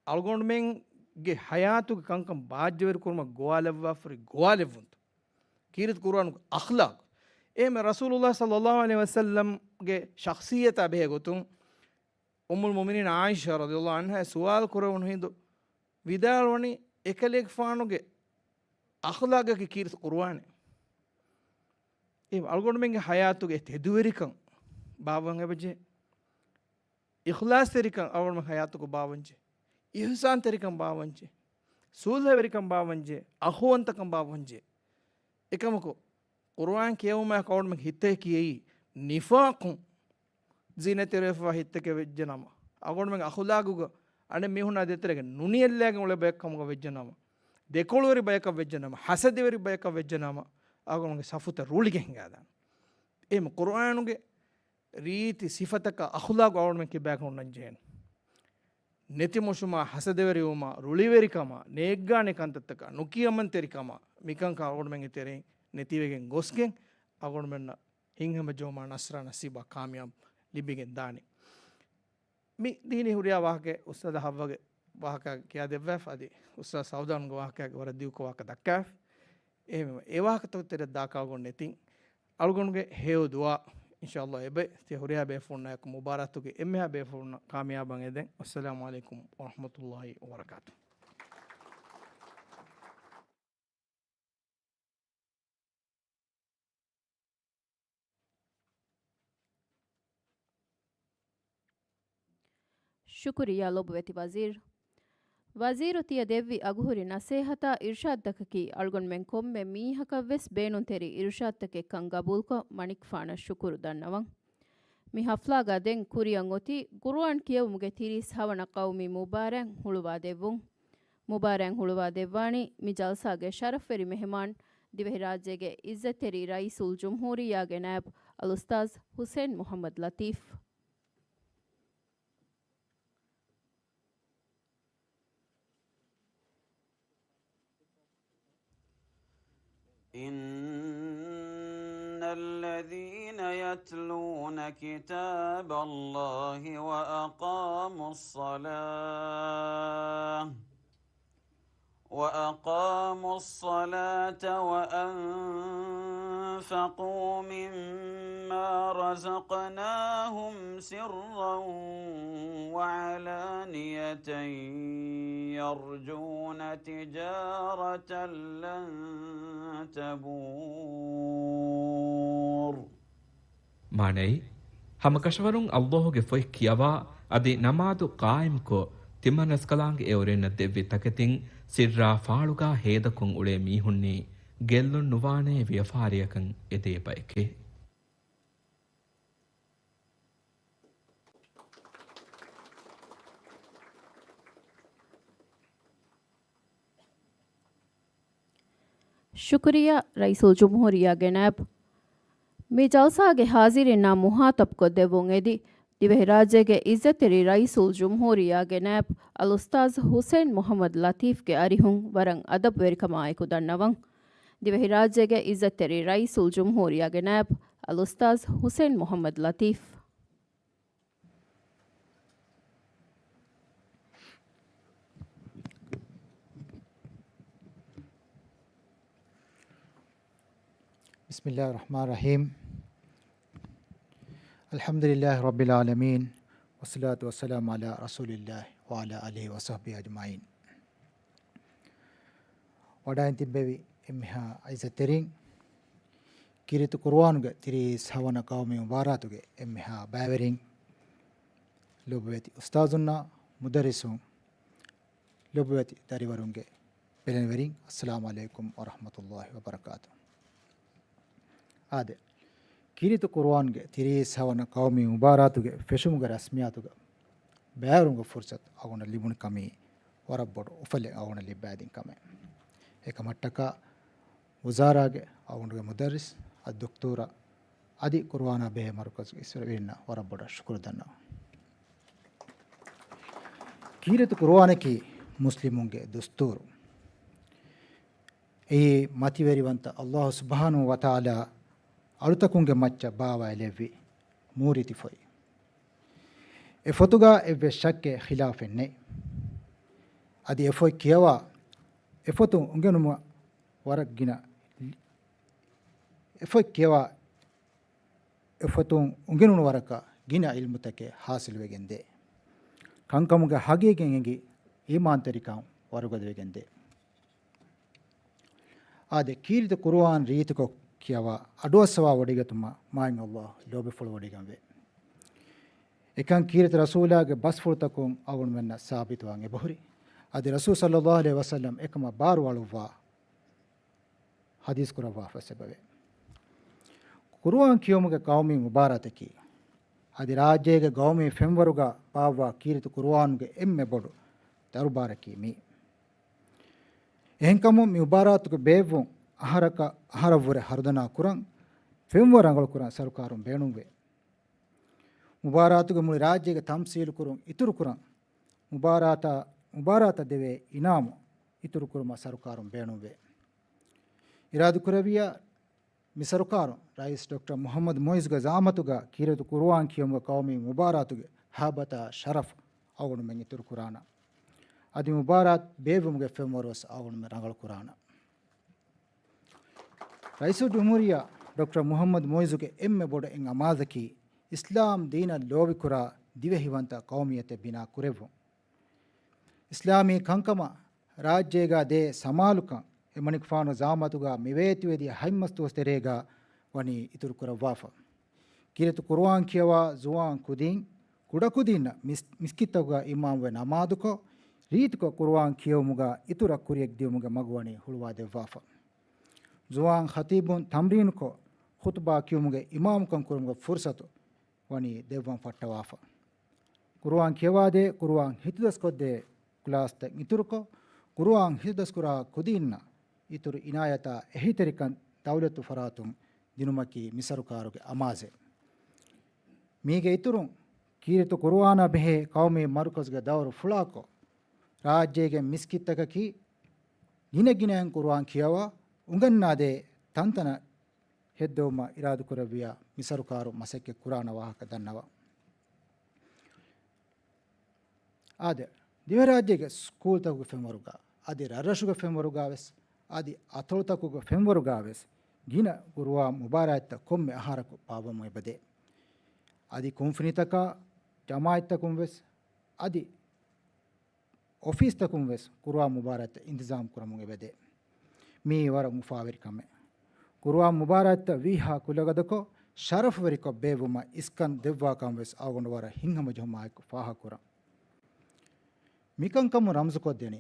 އަޅުގަނޑުމެންގެ ހަޔާތުގެ ކަންކަން ބާއްޖަވެރި ކުރުމަށް ގޮވާލައްވާފަ ހުރި ގޮވާލެއްވުންތައް. ކީރިތި ޤުރުއާނުގެ އަޚްލާޤު. އެހެންމެ ރަސޫލުﷲ ޞައްލަﷲ ޢަލައިހި ވަސައްލަމްގެ ޝަޚްޞިއްޔަތާ ބެހޭ ގޮތުން އުއްމުލް މުއުމިނީން ޢާއިޝާ ރަޟިޔަﷲ ޢަންހާ ސުވާލު ކުރެވުނު ހިނދު ވިދާޅުވަނީ، އެކަލޭގެފާނުގެ އަޚްލާޤަކީ ކީރިތި ޤުރުއާނެއް. އެ އަޅުގަނޑުމެންގެ ހަޔާތުގެ ތެދުވެރިކަން ބާއްވަން އެބަޖެހޭ. އިޚްލާޞްތެރިކަން އަޅުގަނޑުމެން ހަޔާތުގަ ބާއްވަންޖެހޭ. އިޙްސާންތެރިކަން ބާއްވަންޖެހޭ. ޞުލްޙަވެރިކަން ބާއްވަންޖެހޭ. އަޚުވަންތަކަން ބާއްވަންޖެހޭ. އެކަމަކު، ޤުރުއާން ކިޔެވުމާއެކު އަޅުގަނޑުމެން ހިތޭ ކިޔެއީ ނިފާޤުން ޒީނަތްތެރިވެފައިވާ ހިތެއް ވެއްޖެ ނަމަ، އަޅުގަނޑުމެން އަޚުލާގުގަ އަނެއް މީހުންނާ ދޭތެރޭގަ ނުނިޔަތްލާގެން އުޅޭ ބަޔަކަށް ކަމުގަ ވެއްޖެ ނަމަ، ދެކޮޅުވެރި ބަޔަކަށް ވެއްޖެ ނަމަ، ޙަސަދަވެރި ބަޔަކަށް ވެއްޖެ ނަމަ، އަޅުގަނޑުގެ ސަފުތައް ރުޅިގެން ހިނގާދާނެ. އެހެން ޤުރުއާނުގެ ރީތި ސިފަތަކާ އަޚްލާޤު އަޅުގަނޑުމެން ކިބާގަ ހުންނަން ޖެހޭނެ. ނެތިމޮށުމާ، ޙަސަދަވެރިވުމާ، ރުޅިވެރިކަމާ، ނޭއްގާނެ ކަންތައްތަކާ، ނުކިޔަމަންތެރިކަމާ، މިކަންކަން އަޅުގަނޑުމެންގެ ތެރެއިން ނެތިވެގެން ގޮސްގެން، އަޅުގަނޑުމެންނަށް ހިތްހަމަޖެހުމާ ނަޞްރާ ނަޞީބާ ކާމިޔާބު ލިބިގެން ދާނީ. މި ދީނީ ހުރިހާ ވާހަކައެއް އުސްތާޛާ ޙައްވާގެ ވާހަކަ ކިޔާދެއްވާފަ، އަދި އުސްތާޛު ސައުދާންގެ ވާހަކައިގެ ވަރަށް ދިގުކޮށް ވާހަކަ ދައްކާފަ. އެހެންވީމަ، އެ ވާހަކަތަކުގެ ތެރެއަށް ދާކަށް އަޅުގަނޑު ނެތިން. އަޅުގަނޑުގެ ހެޔޮ ދުޢާ، އިންޝާﷲ އެބައި ތިޔަ ހުރިހާ ބޭފުޅުންނާއެކު މުބާރާތުގެ އެންމެހާ ބޭފުޅުންނަށް ކާމިޔާބަށް އެދެން. ވައްސަލާމު ޢަލައިކުމް ވަރަޙްމަތުﷲ ވަބަރަކާތުހު. ޝުކުރިއްޔާ ލޮބުވެތި ވަޒީރު. ވަޒީރު ތިޔަ ދެއްވި އަގުހުރި ނަސޭހަތާ އިރުޝާދުތަކަކީ އަޅުގަނޑުމެން ކޮންމެ މީހަކަށްވެސް ބޭނުންތެރި އިރުޝާދުތަކެއްކަން ގަބޫލުކޮށް މަނިކުފާނަށް ޝުކުރު ދަންނަވަން. މި ޙަފްލާގަ ދެން ކުރިއަށް އޮތީ ޤުރުއާން ކިޔެވުމުގެ ތިރީސް ހަވަނަ ޤައުމީ މުބާރާތް ހުޅުވާ ދެއްވުން. މުބާރާތް ހުޅުވާ ދެއްވާނީ މި ޖަލްސާގެ ޝަރަފްވެރި މެހެމާން، ދިވެހިރާއްޖޭގެ އިއްޒަތްތެރި ރައީސުލްޖުމްހޫރިއްޔާގެ ނައިބު އަލްއުސްތާޛު ޙުސައިން މުޙައްމަދު ލަތީފް. إن الذين يتلون كتاب الله وأقاموا الصلاة وأقاموا الصلاة وأنفقوا مما رزقناهم سرا وعلانية يرجون تجارة لن تبور. މާނައީ، ހަމަކަށަވަރުން ﷲގެ ފޮތް ކިޔަވާ، އަދި ނަމާދު ޤާއިމްކޮށް، ތިމަންރަސްކަލާނގެ އެއުރެންނަށް ދެއްވި ތަކެތިން ސިއްރާ ފާޅުގާ ހޭދަކޮށް އުޅޭ މީހުންނީ ގެއްލުން ނުވާނޭ ވިޔަފާރިއަކަށް އެދޭ ބައެކޭ. ޝުކުރިއްޔާ ރައީސުލްޖުމްހޫރިއްޔާގެ ނައިބު. މި ޖަލްސާގެ ހާޒިރިންނާ މުހާތަބްކޮށްދެއްވުން އެދި، ދިވެހިރާއްޖޭގެ އިއްޒަތްތެރި ރައީސުލްޖުމްހޫރިއްޔާގެ ނައިބް އަލްއުސްތާޛް ހުސެއިން މުޙައްމަދު ލަތީފްގެ އަރިހުން ވަރަށް އަދަބުވެރިކަމާއެކު ދަންނަވަން. ދިވެހިރާއްޖޭގެ އިއްޒަތްތެރި ރައީސުލްޖުމްހޫރިއްޔާގެ ނައިބް އަލްއުސްތާޛް ހުސެއިން މުޙައްމަދު ލަތީފް. بسم الله الرحمن الرحيم. الحمد لله رب العالمين، والصلاة والسلام على رسول الله وعلى آله وصحبه أجمعين. ވަޑައިން ތިއްބެވި އެންމެހާ އިއްޒަތްތެރިން، ކީރިތި ޤުރުއާނުގެ ތިރީސް ހަވަނަ ޤައުމީ މުބާރާތުގެ އެންމެހާ ބައިވެރިން، ލޮބުވެތި އުސްތާޛުންނާ، މުދައްރިސުން، ލޮބުވެތި ދަރިވަރުންގެ ބެލެނިވެރިން، އައްސަލާމު ޢަލައިކުމް ވަރަޙްމަތުﷲި ވަބަރަކާތު. އާދެ، ކީރިތި ޤުރުއާންގެ ތިރީސް ހަވަނަ ޤައުމީ މުބާރާތުގެ ފެށުމުގެ ރަސްމިއްޔާތުގަ ބައިވެރިވުމުގެ ފުރުޞަތު އަޅުގަނޑަށް ލިބުނު ކަމީ ވަރަށް ބޮޑު އުފަލެއް އަޅުގަނޑަށް ލިބިވަޑައިދިން ކަމެއް. އެކަމަށްޓަކާ ވުޒާރާގެ އަޅުގަނޑުގެ މުދައްރިސް އައްދުކްތޫރާ އަދި ޤުރުއާނާ ބެހޭ މަރުކަޒުގެ އިސްވެރިންނަށް ވަރަށް ބޮޑަށް ޝުކުރު ދަންނަވަން. ކީރިތި ޤުރުއާނަކީ މުސްލިމުންގެ ދުސްތޫރު. އެއީ މަތިވެރިވަންތަ ﷲ ސުބްޙާނަހޫ ވަތަޢާލާ އަޅުތަކުންގެ މައްޗަށް ބާވައިލެއްވި ނޫރީ ތިފޮތް. އެ ފޮތުގަ އެއްވެސް ޝައްކެއް ޚިލާފެއް ނެތް. އަދި އެ ފޮތް ކިޔަވާ، އެ ފޮތުން އުނގެނުމަށް ވަރަށް ގިނަ، އެ ފޮތް ކިޔަވާ، އެ ފޮތުން އުނގެނުނު ވަރަކަށް ގިނަ ޢިލްމުތަކެއް ޙާޞިލުވެގެން ދޭ. ކަންކަމުގެ ޙަޤީޤީ އެނގި އީމާންތެރިކަން ވަރުގަދަވެގެން ދޭ. އާދެ، ކީރިތި ޤުރުއާން ރީތިކޮށް ކިޔަވާ، އަޑުއައްސަވާ ވޮޑިގަތުމަށް މާތް ﷲ ލޯބިފުޅުވޮޑިގަންވޭ. އެކަން ކީރިތި ރަސޫލާގެ ބަސްފުޅުތަކުން އަޅުގަނޑުމެންނަށް ސާބިތުވާން އެބަހުރި. އަދި ރަސޫލު ޞައްލައްލާހު ޢަލައިހި ވަސައްލަމް އެކަމަށް ބާރުއަޅުއްވާ ޙަދީޘް ކުރައްވާފަވެސް އެބަވޭ. ޤުރުއާން ކިޔެވުމުގެ ޤައުމީ މުބާރާތަކީ، އަދި ރާއްޖޭގެ ޤައުމީ ފެންވަރުގަ ބާއްވާ ކީރިތި ޤުރުއާނުގެ އެންމެ ބޮޑު ދަރުބާރަކީ މިއީ. އެހެންކަމުން މި މުބާރާތުގެ ބޭއްވުން އަހަރަކަށް އަހަރަށްވުރެ ހަރުދަނާ ކުރަން، ފެންވަރު ރަނގަޅުކުރަން ސަރުކާރުން ބޭނުންވޭ. މުބާރާތުގެ މުޅި ރާއްޖޭގެ ތަމްސީލުކުރުން އިތުރުކުރަން، މުބާރާތަށް، މުބާރާތަށް ދެވޭ އިނާމު އިތުރުކުރުމަށް ސަރުކާރުން ބޭނުންވޭ. އިރާދަކުރެއްވިއްޔާ، މި ސަރުކާރުން ރައީސް ޑޮކްޓަރ މުޙައްމަދު މުޢިއްޒުގެ ޒަޢާމަތުގަ ކީރިތި ޤުރުއާން ކިޔެވުމުގެ ޤައުމީ މުބާރާތުގެ ހައިބަތާ ޝަރަފް އަޅުގަނޑުމެން އިތުރުކުރާނަން. އަދި މުބާރާތް ބޭއްވުމުގެ ފެންވަރު ވެސް އަޅުގަނޑުމެން ރަނގަޅުކުރާނަން. ރައީސުލްޖުމްހޫރިއްޔާ ޑޮކްޓަރ މުޙައްމަދު މުޢިއްޒުގެ އެންމެ ބޮޑު އެއް އަމާޒަކީ، އިސްލާމް ދީނަށް ލޯބިކުރާ ދިވެހިވަންތަ ޤައުމިއްޔަތެއް ބިނާ ކުރެއްވުން. އިސްލާމީ ކަންކަމަށް ރާއްޖޭގަ ދޭ ސަމާލުކަން، އެމަނިކުފާނު ޒަޢާމަތުގަ މިވޭތުވެދިޔަ ހަތްމަސްދުވަސް ތެރޭގަ ވަނީ އިތުރުކުރައްވާފަ. ކީރިތި ޤުރުއާން ކިޔަވާ ޒުވާން ކުދީން، ކުޑަކުދީންނަށް މިސް-، މިސްކިތްތަކުގަ އިމާމުވެ ނަމާދުކޮށް، ރީތިކޮށް ޤުރުއާން ކިޔެވުމުގަ އިތުރަށް ކުރިޔަށް ދިޔުމުގެ މަގު ވަނީ ހުޅުވާދެއްވާފަ. ޒުވާން ޚަތީބުން ތަމްރީނުކޮށް، ޚުތުބާ ކިޔުމުގެ އިމާމުކަން ކުރުމުގެ ފުރުޞަތު ވަނީ ދެއްވަން ފައްޓަވާފަ. ޤުރުއާން ކިޔަވާދޭ، ޤުރުއާން ހިތުދަސްކޮށްދޭ ކްލާސްތައް އިތުރުކޮށް، ޤުރުއާން ހިތުދަސްކުރާ ކުދީންނަށް އިތުރު އިނާޔަތާ އެހީތެރިކަން ދައުލަތު ފަރާތުން ދިނުމަކީ މި ސަރުކާރުގެ އަމާޒެއް. މީގެ އިތުރުން، ކީރިތި ޤުރުއާނާ ބެހޭ ޤައުމީ މަރުކަޒުގެ ދައުރު ފުޅާކޮށް، ރާއްޖޭގެ މިސްކިތްތަކަކީ ގިނަ ގިނައިން ޤުރުއާން ކިޔަވާ އުނގަންނާދޭ ތަންތަނަށް ހެއްދެވުމަށް އިރާދަކުރެއްވިޔާ މި ސަރުކާރު މަސައްކަތް ކުރާނެ ވާހަކަ ދަންނަވަން. އާދެ، ދިވެހިރާއްޖޭގެ ސްކޫލްތަކުގެ ފެންވަރުގަ، އަދި ރަށްރަށުގެ ފެންވަރުގަ ވެސް، އަދި އަތޮޅުތަކުގެ ފެންވަރުގަ ވެސް ގިނަ ޤުރުއާން މުބާރާތްތައް ކޮންމެ އަހަރަކު ބާއްވަމުން އެބަދޭ. އަދި ކުންފުނިތަކާ، ޖަމާޢަތްތަކުން ވެސް، އަދި އޮފީސްތަކުން ވެސް ޤުރުއާން މުބާރާތްތައް އިންތިޒާމް ކުރަމުން އެބަދޭ. މީ ވަރަށް އުފާވެރި ކަމެއް. ޤުރުއާން މުބާރާތްތައް ވީހާ ކުލަގަދަކޮށް، ޝަރަފުވެރިކޮށް ބޭއްވުމަށް އިސްކަން ދެއްވާކަން ވެސް އަޅުގަނޑު ވަރަށް ހިތްހަމަޖެހުމާއެކު ފާހަގަކުރަން. މިކަންކަމުން ރަމްޒުކޮށްދެނީ،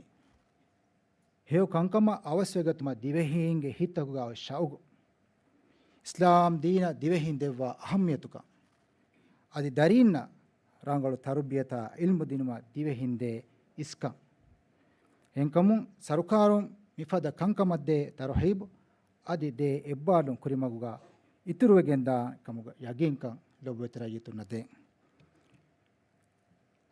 ހެޔޮ ކަންކަމަށް އަވަސްވެގަތުމަށް ދިވެހީންގެ ހިތްތަކުގަ އޮތް ޝައުގު، އިސްލާމް ދީނަށް ދިވެހީން ދެއްވާ އަހައްމިޔަތުކަން، އަދި ދަރީންނަށް ރަނގަޅު ތަރުބިޔަތާ ޢިލްމު ދިނުމަށް ދިވެހިން ދޭ އިސްކަން. އެހެންކަމުން ސަރުކާރުން މިފަދަ ކަންކަމަށް ދޭ ތަރުހީބު އަދި ދޭ އެއްބާރުލުން ކުރިމަގުގަ އިތުރުވެގެންދާ ކަމުގަ ޔަގީންކަން ލޮބުވެތި ރައްޔިތުންނަށް ދޭން.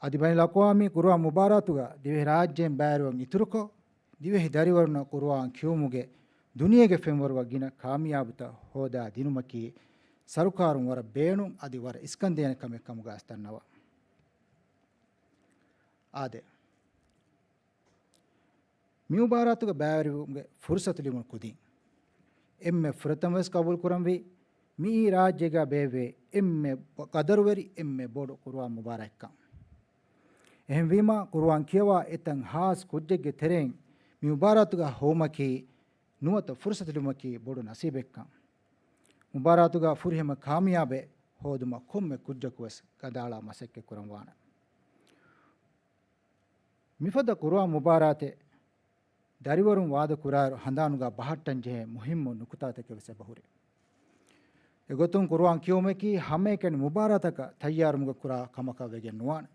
އަދި ބައިނަލްއަޤްވާމީ ޤުރުއާން މުބާރާތުގަ ދިވެހިރާއްޖޭން ބައިވެރިވުން އިތުރުކޮށް، ދިވެހި ދަރިވަރުންނަށް ޤުރުއާން ކިޔެވުމުގެ ދުނިޔޭގެ ފެންވަރުގަ ގިނަ ކާމިޔާބުތައް ހޯދާ ދިނުމަކީ ސަރުކާރުން ވަރަށް ބޭނުން އަދި ވަރަށް އިސްކަންދޭނެ ކަމެއް ކަމުގަ އަސް ދަންނަވާ. އާދެ. މި މުބާރާތުގަ ބައިވެރިވުމުގެ ފުރުސަތު ލިބުނު ކުދިން އެންމެ ފުރަތަމަވެސް ޤަބޫލު ކުރަންވީ، މިއީ ރާއްޖޭގަ ބޭއްވޭ އެންމެ ޤަދަރުވެރި، އެންމެ ބޮޑު ޤުރުއާން މުބާރާތްކަން. އެހެންވީމަ، ޤުރުއާން ކިޔަވާ އެތައް ހާސް ކުއްޖެއްގެ ތެރެއިން މި މުބާރާތުގަ ހޮވުމަކީ، ނުވަތަ ފުރުސަތު ލިބުމަކީ ބޮޑު ނަސީބެއްކަން. މުބާރާތުގަ ފުރިހަމަ ކާމިޔާބެއް ހޯދުމަށް ކޮންމެ ކުއްޖަކުވެސް ކަނޑައަޅާ މަސައްކަތް ކުރަން ވާނެ. މިފަދަ ޤުރުއާން މުބާރާތެއް ދަރިވަރުން ވާދަ ކުރާއިރު ހަނދާނުގަ ބަހައްޓަން ޖެހޭ މުހިއްމު ނުކުތާތަކެއް ވެސް އެބަހުރި. އެގޮތުން ޤުރުއާން ކިޔެވުމަކީ ހަމައެކަނި މުބާރާތަކަށް ތައްޔާރުވުމުގެ ކުރާ ކަމަކަށް ވެގެން ނުވާނެ.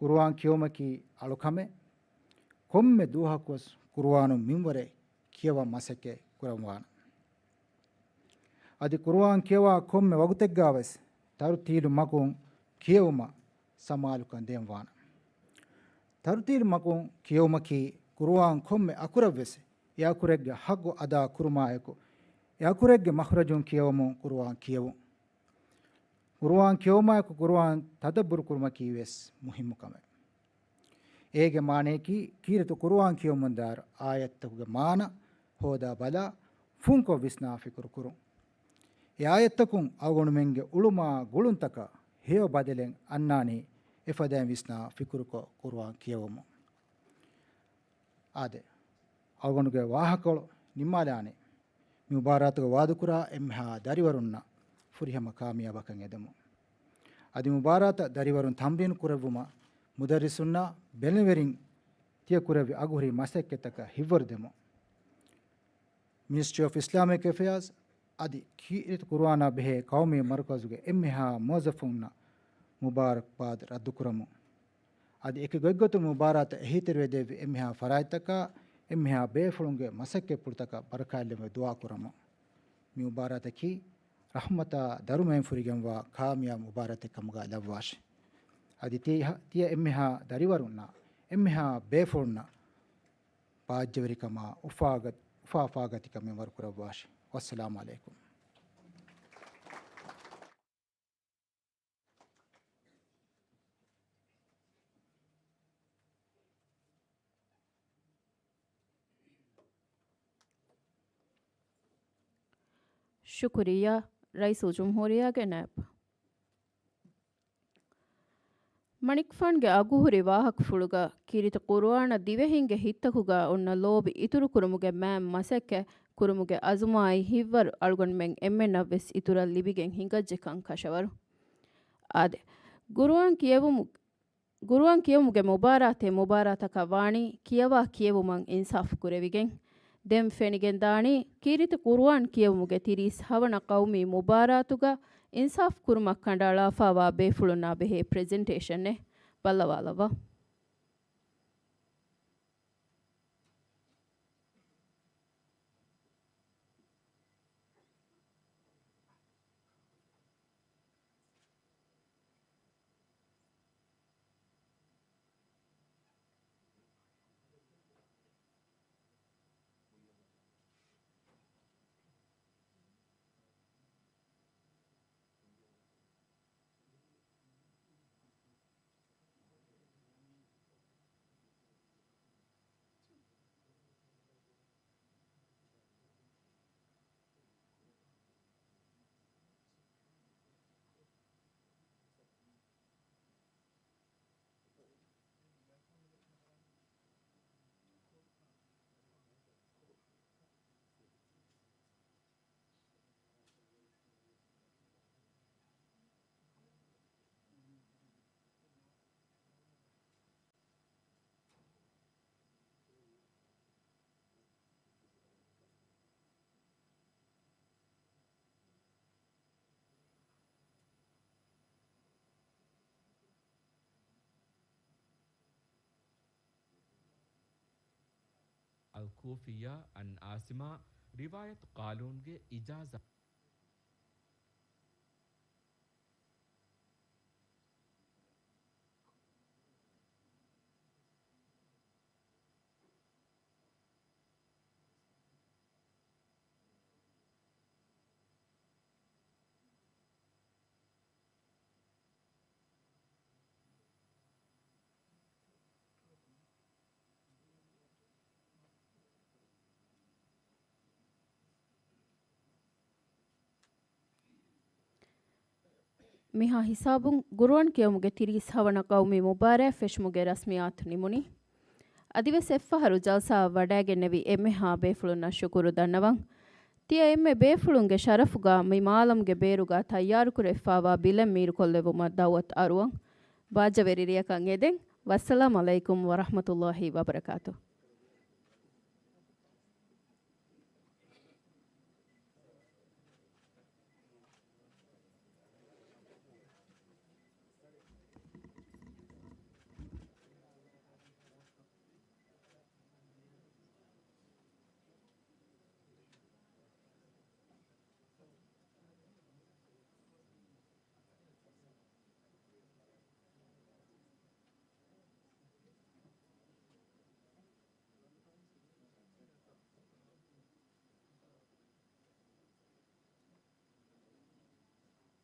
ޤުރުއާން ކިޔެވުމަކީ އަޅުކަމެއް. ކޮންމެ ދުވަހަކުވެސް ޤުރުއާނުން މިންވަރެއް ކިޔަވަން މަސައްކަތް ކުރަން ވާނެ. އަދި ޤުރުއާން ކިޔަވާ ކޮންމެ ވަގުތެއްގަވެސް ތަރުތީލު މަގުން ކިޔެވުމަށް ސަމާލުކަން ދޭން ވާނެ. ތަރުތީލު މަގުން ކިޔެވުމަކީ ޤުރުއާން ކޮންމެ އަކުރަށްވެސް އެ އަކުރެއްގެ ޙައްޤު އަދާ ކުރުމާއެކު، އެ އަކުރެއްގެ މަޚްރަޖުން ކިޔަވަމުން ޤުރުއާން ކިޔެވުން. ޤުރުއާން ކިޔެވުމާއެކު ޤުރުއާން ތަދައްބުރު ކުރުމަކީ ވެސް މުހިއްމު ކަމެއް. އޭގެ މާނަޔަކީ، ކީރިތި ޤުރުއާން ކިޔަވަމުންދާއިރު އާޔަތްތަކުގެ މާނަ ހޯދާ ބަލާ، ފުންކޮށް ވިސްނާ ފިކުރު ކުރުން. އެ އާޔަތްތަކުން އަޅުގަނޑުމެންގެ އުޅުމާ ގުޅުންތަކަށް ހެޔޮ ބަދަލެއް އަންނާނީ އެފަދައިން ވިސްނާ ފިކުރުކޮށް ޤުރުއާން ކިޔެވުމުން. އާދެ، އަޅުގަނޑުގެ ވާހަކަކޮޅު ނިންމާލާނީ، މި މުބާރާތުގަ ވާދަކުރާ އެންމެހާ ދަރިވަރުންނަށް ފުރިހަމަ ކާމިޔާބަކަށް އެދެމުން. އަދި މި މުބާރާތަށް ދަރިވަރުން ތަމްރީނު ކުރެއްވުމަށް މުދައްރިސުންނާ ބެލެނިވެރިން ތިޔަ ކުރެއްވި އަގުހުރި މަސައްކަތްތަކަށް ހިތްވަރު ދެމުން. މިނިސްޓްރީ އޮފް އިސްލާމިކް އެފެއާޒް އަދި ކީރިތި ޤުރުއާނާ ބެހޭ ޤައުމީ މަރުކަޒުގެ އެންމެހާ މުވައްޒަފުންނަށް މުބާރަކްބާދް ރައްދުކުރަމުން. އަދި އެކި ގޮތްގޮތުން މުބާރާތަށް އެހީތެރިވެދެއްވި އެންމެހާ ފަރާތްތަކާ، އެންމެހާ ބޭފުޅުންގެ މަސައްކަތްޕުޅުތަކަށް ބަރަކާތްލެއްވުމަށް ދުޢާ ކުރަމުން. މި މުބާރާތަކީ ރަޙްމަތާ ދަރުމައިން ފުރިގެންވާ ކާމިޔާބު މުބާރާތެއް ކަމުގަ ލައްވާށި. އަދި ތި-، ތިޔަ އެންމެހާ ދަރިވަރުންނަށް، އެންމެހާ ބޭފުޅުންނަށް ބާއްޖަވެރިކަމާ އުފާގަ-، އުފާ އުފާގަތިކަމެއް ވަރުކުރައްވާށި. ވައްސަލާމު ޢަލައިކުމް. ޝުކުރިއްޔާ، ރައީސުލްޖުމްހޫރިއްޔާގެ ނައިބު. މަނިކުފާނުގެ އަގުހުރި ވާހަކަފުޅުގަ ކީރިތި ޤުރުއާނަށް ދިވެހިންގެ ހިތްތަކުގަ އޮންނަ ލޯބި އިތުރުކުރުމުގެ މާތް މަސައްކަތް ކުރުމުގެ އަޒުމާއި ހިތްވަރު އަޅުގަނޑުމެން އެންމެންނަށްވެސް އިތުރަށް ލިބިގެން ހިނގައްޖެކަން ކަށަވަރު. އާދެ، ޤުރުއާން ކިޔެވުމު-، ޤުރުއާން ކިޔެވުމުގެ މުބާރާތެއް މުބާރާތަކަށް ވާނީ ކިޔަވާ ކިޔެވުމަށް އިންސާފު ކުރެވިގެން. ދެން ފެނިގެން ދާނީ ކީރިތި ޤުރުއާން ކިޔެވުމުގެ ތިރީސް ހަވަނަ ޤައުމީ މުބާރާތުގަ އިންސާފު ކުރުމަށް ކަނޑައަޅާފައިވާ ބޭފުޅުންނާ ބެހޭ ޕްރެޒެންޓޭޝަނެއް. ބައްލަވާލައްވާ. އަލްކޫފިއްޔާ އަން ޢާޞިމާ ރިވާޔަތު ޤާލޫންގެ އިޖާޒާ. މިހާ ހިސާބުން ގުރުއާން ކިޔަވުމުގެ ތިރީސް ހަވަނަ ޤައުމީ މުބާރާތް ފެށުމުގެ ރަސްމިއްޔާތު ނިމުނީ. އަދިވެސް އެއްފަހަރު ޖަލްސާއަށް ވަޑައިގެންނެވި އެންމެހާ ބޭފުޅުންނަށް ޝުކުރު ދަންނަވަން. ތިޔަ އެންމެ ބޭފުޅުންގެ ޝަރަފުގަ މި މާލަމުގެ ބޭރުގަ ތައްޔާރުކުރެވިފައިވާ ބިލެއް މީރުކޮށްލެއްވުމަށް ދައުވަތު އަރުވަން. ބާއްޖަވެރި ރެޔަކަށް އެދެން. ވައްސަލާމް ޢަލައިކުމް ވަރަޙްމަތުﷲ ވަބަރަކާތުހު.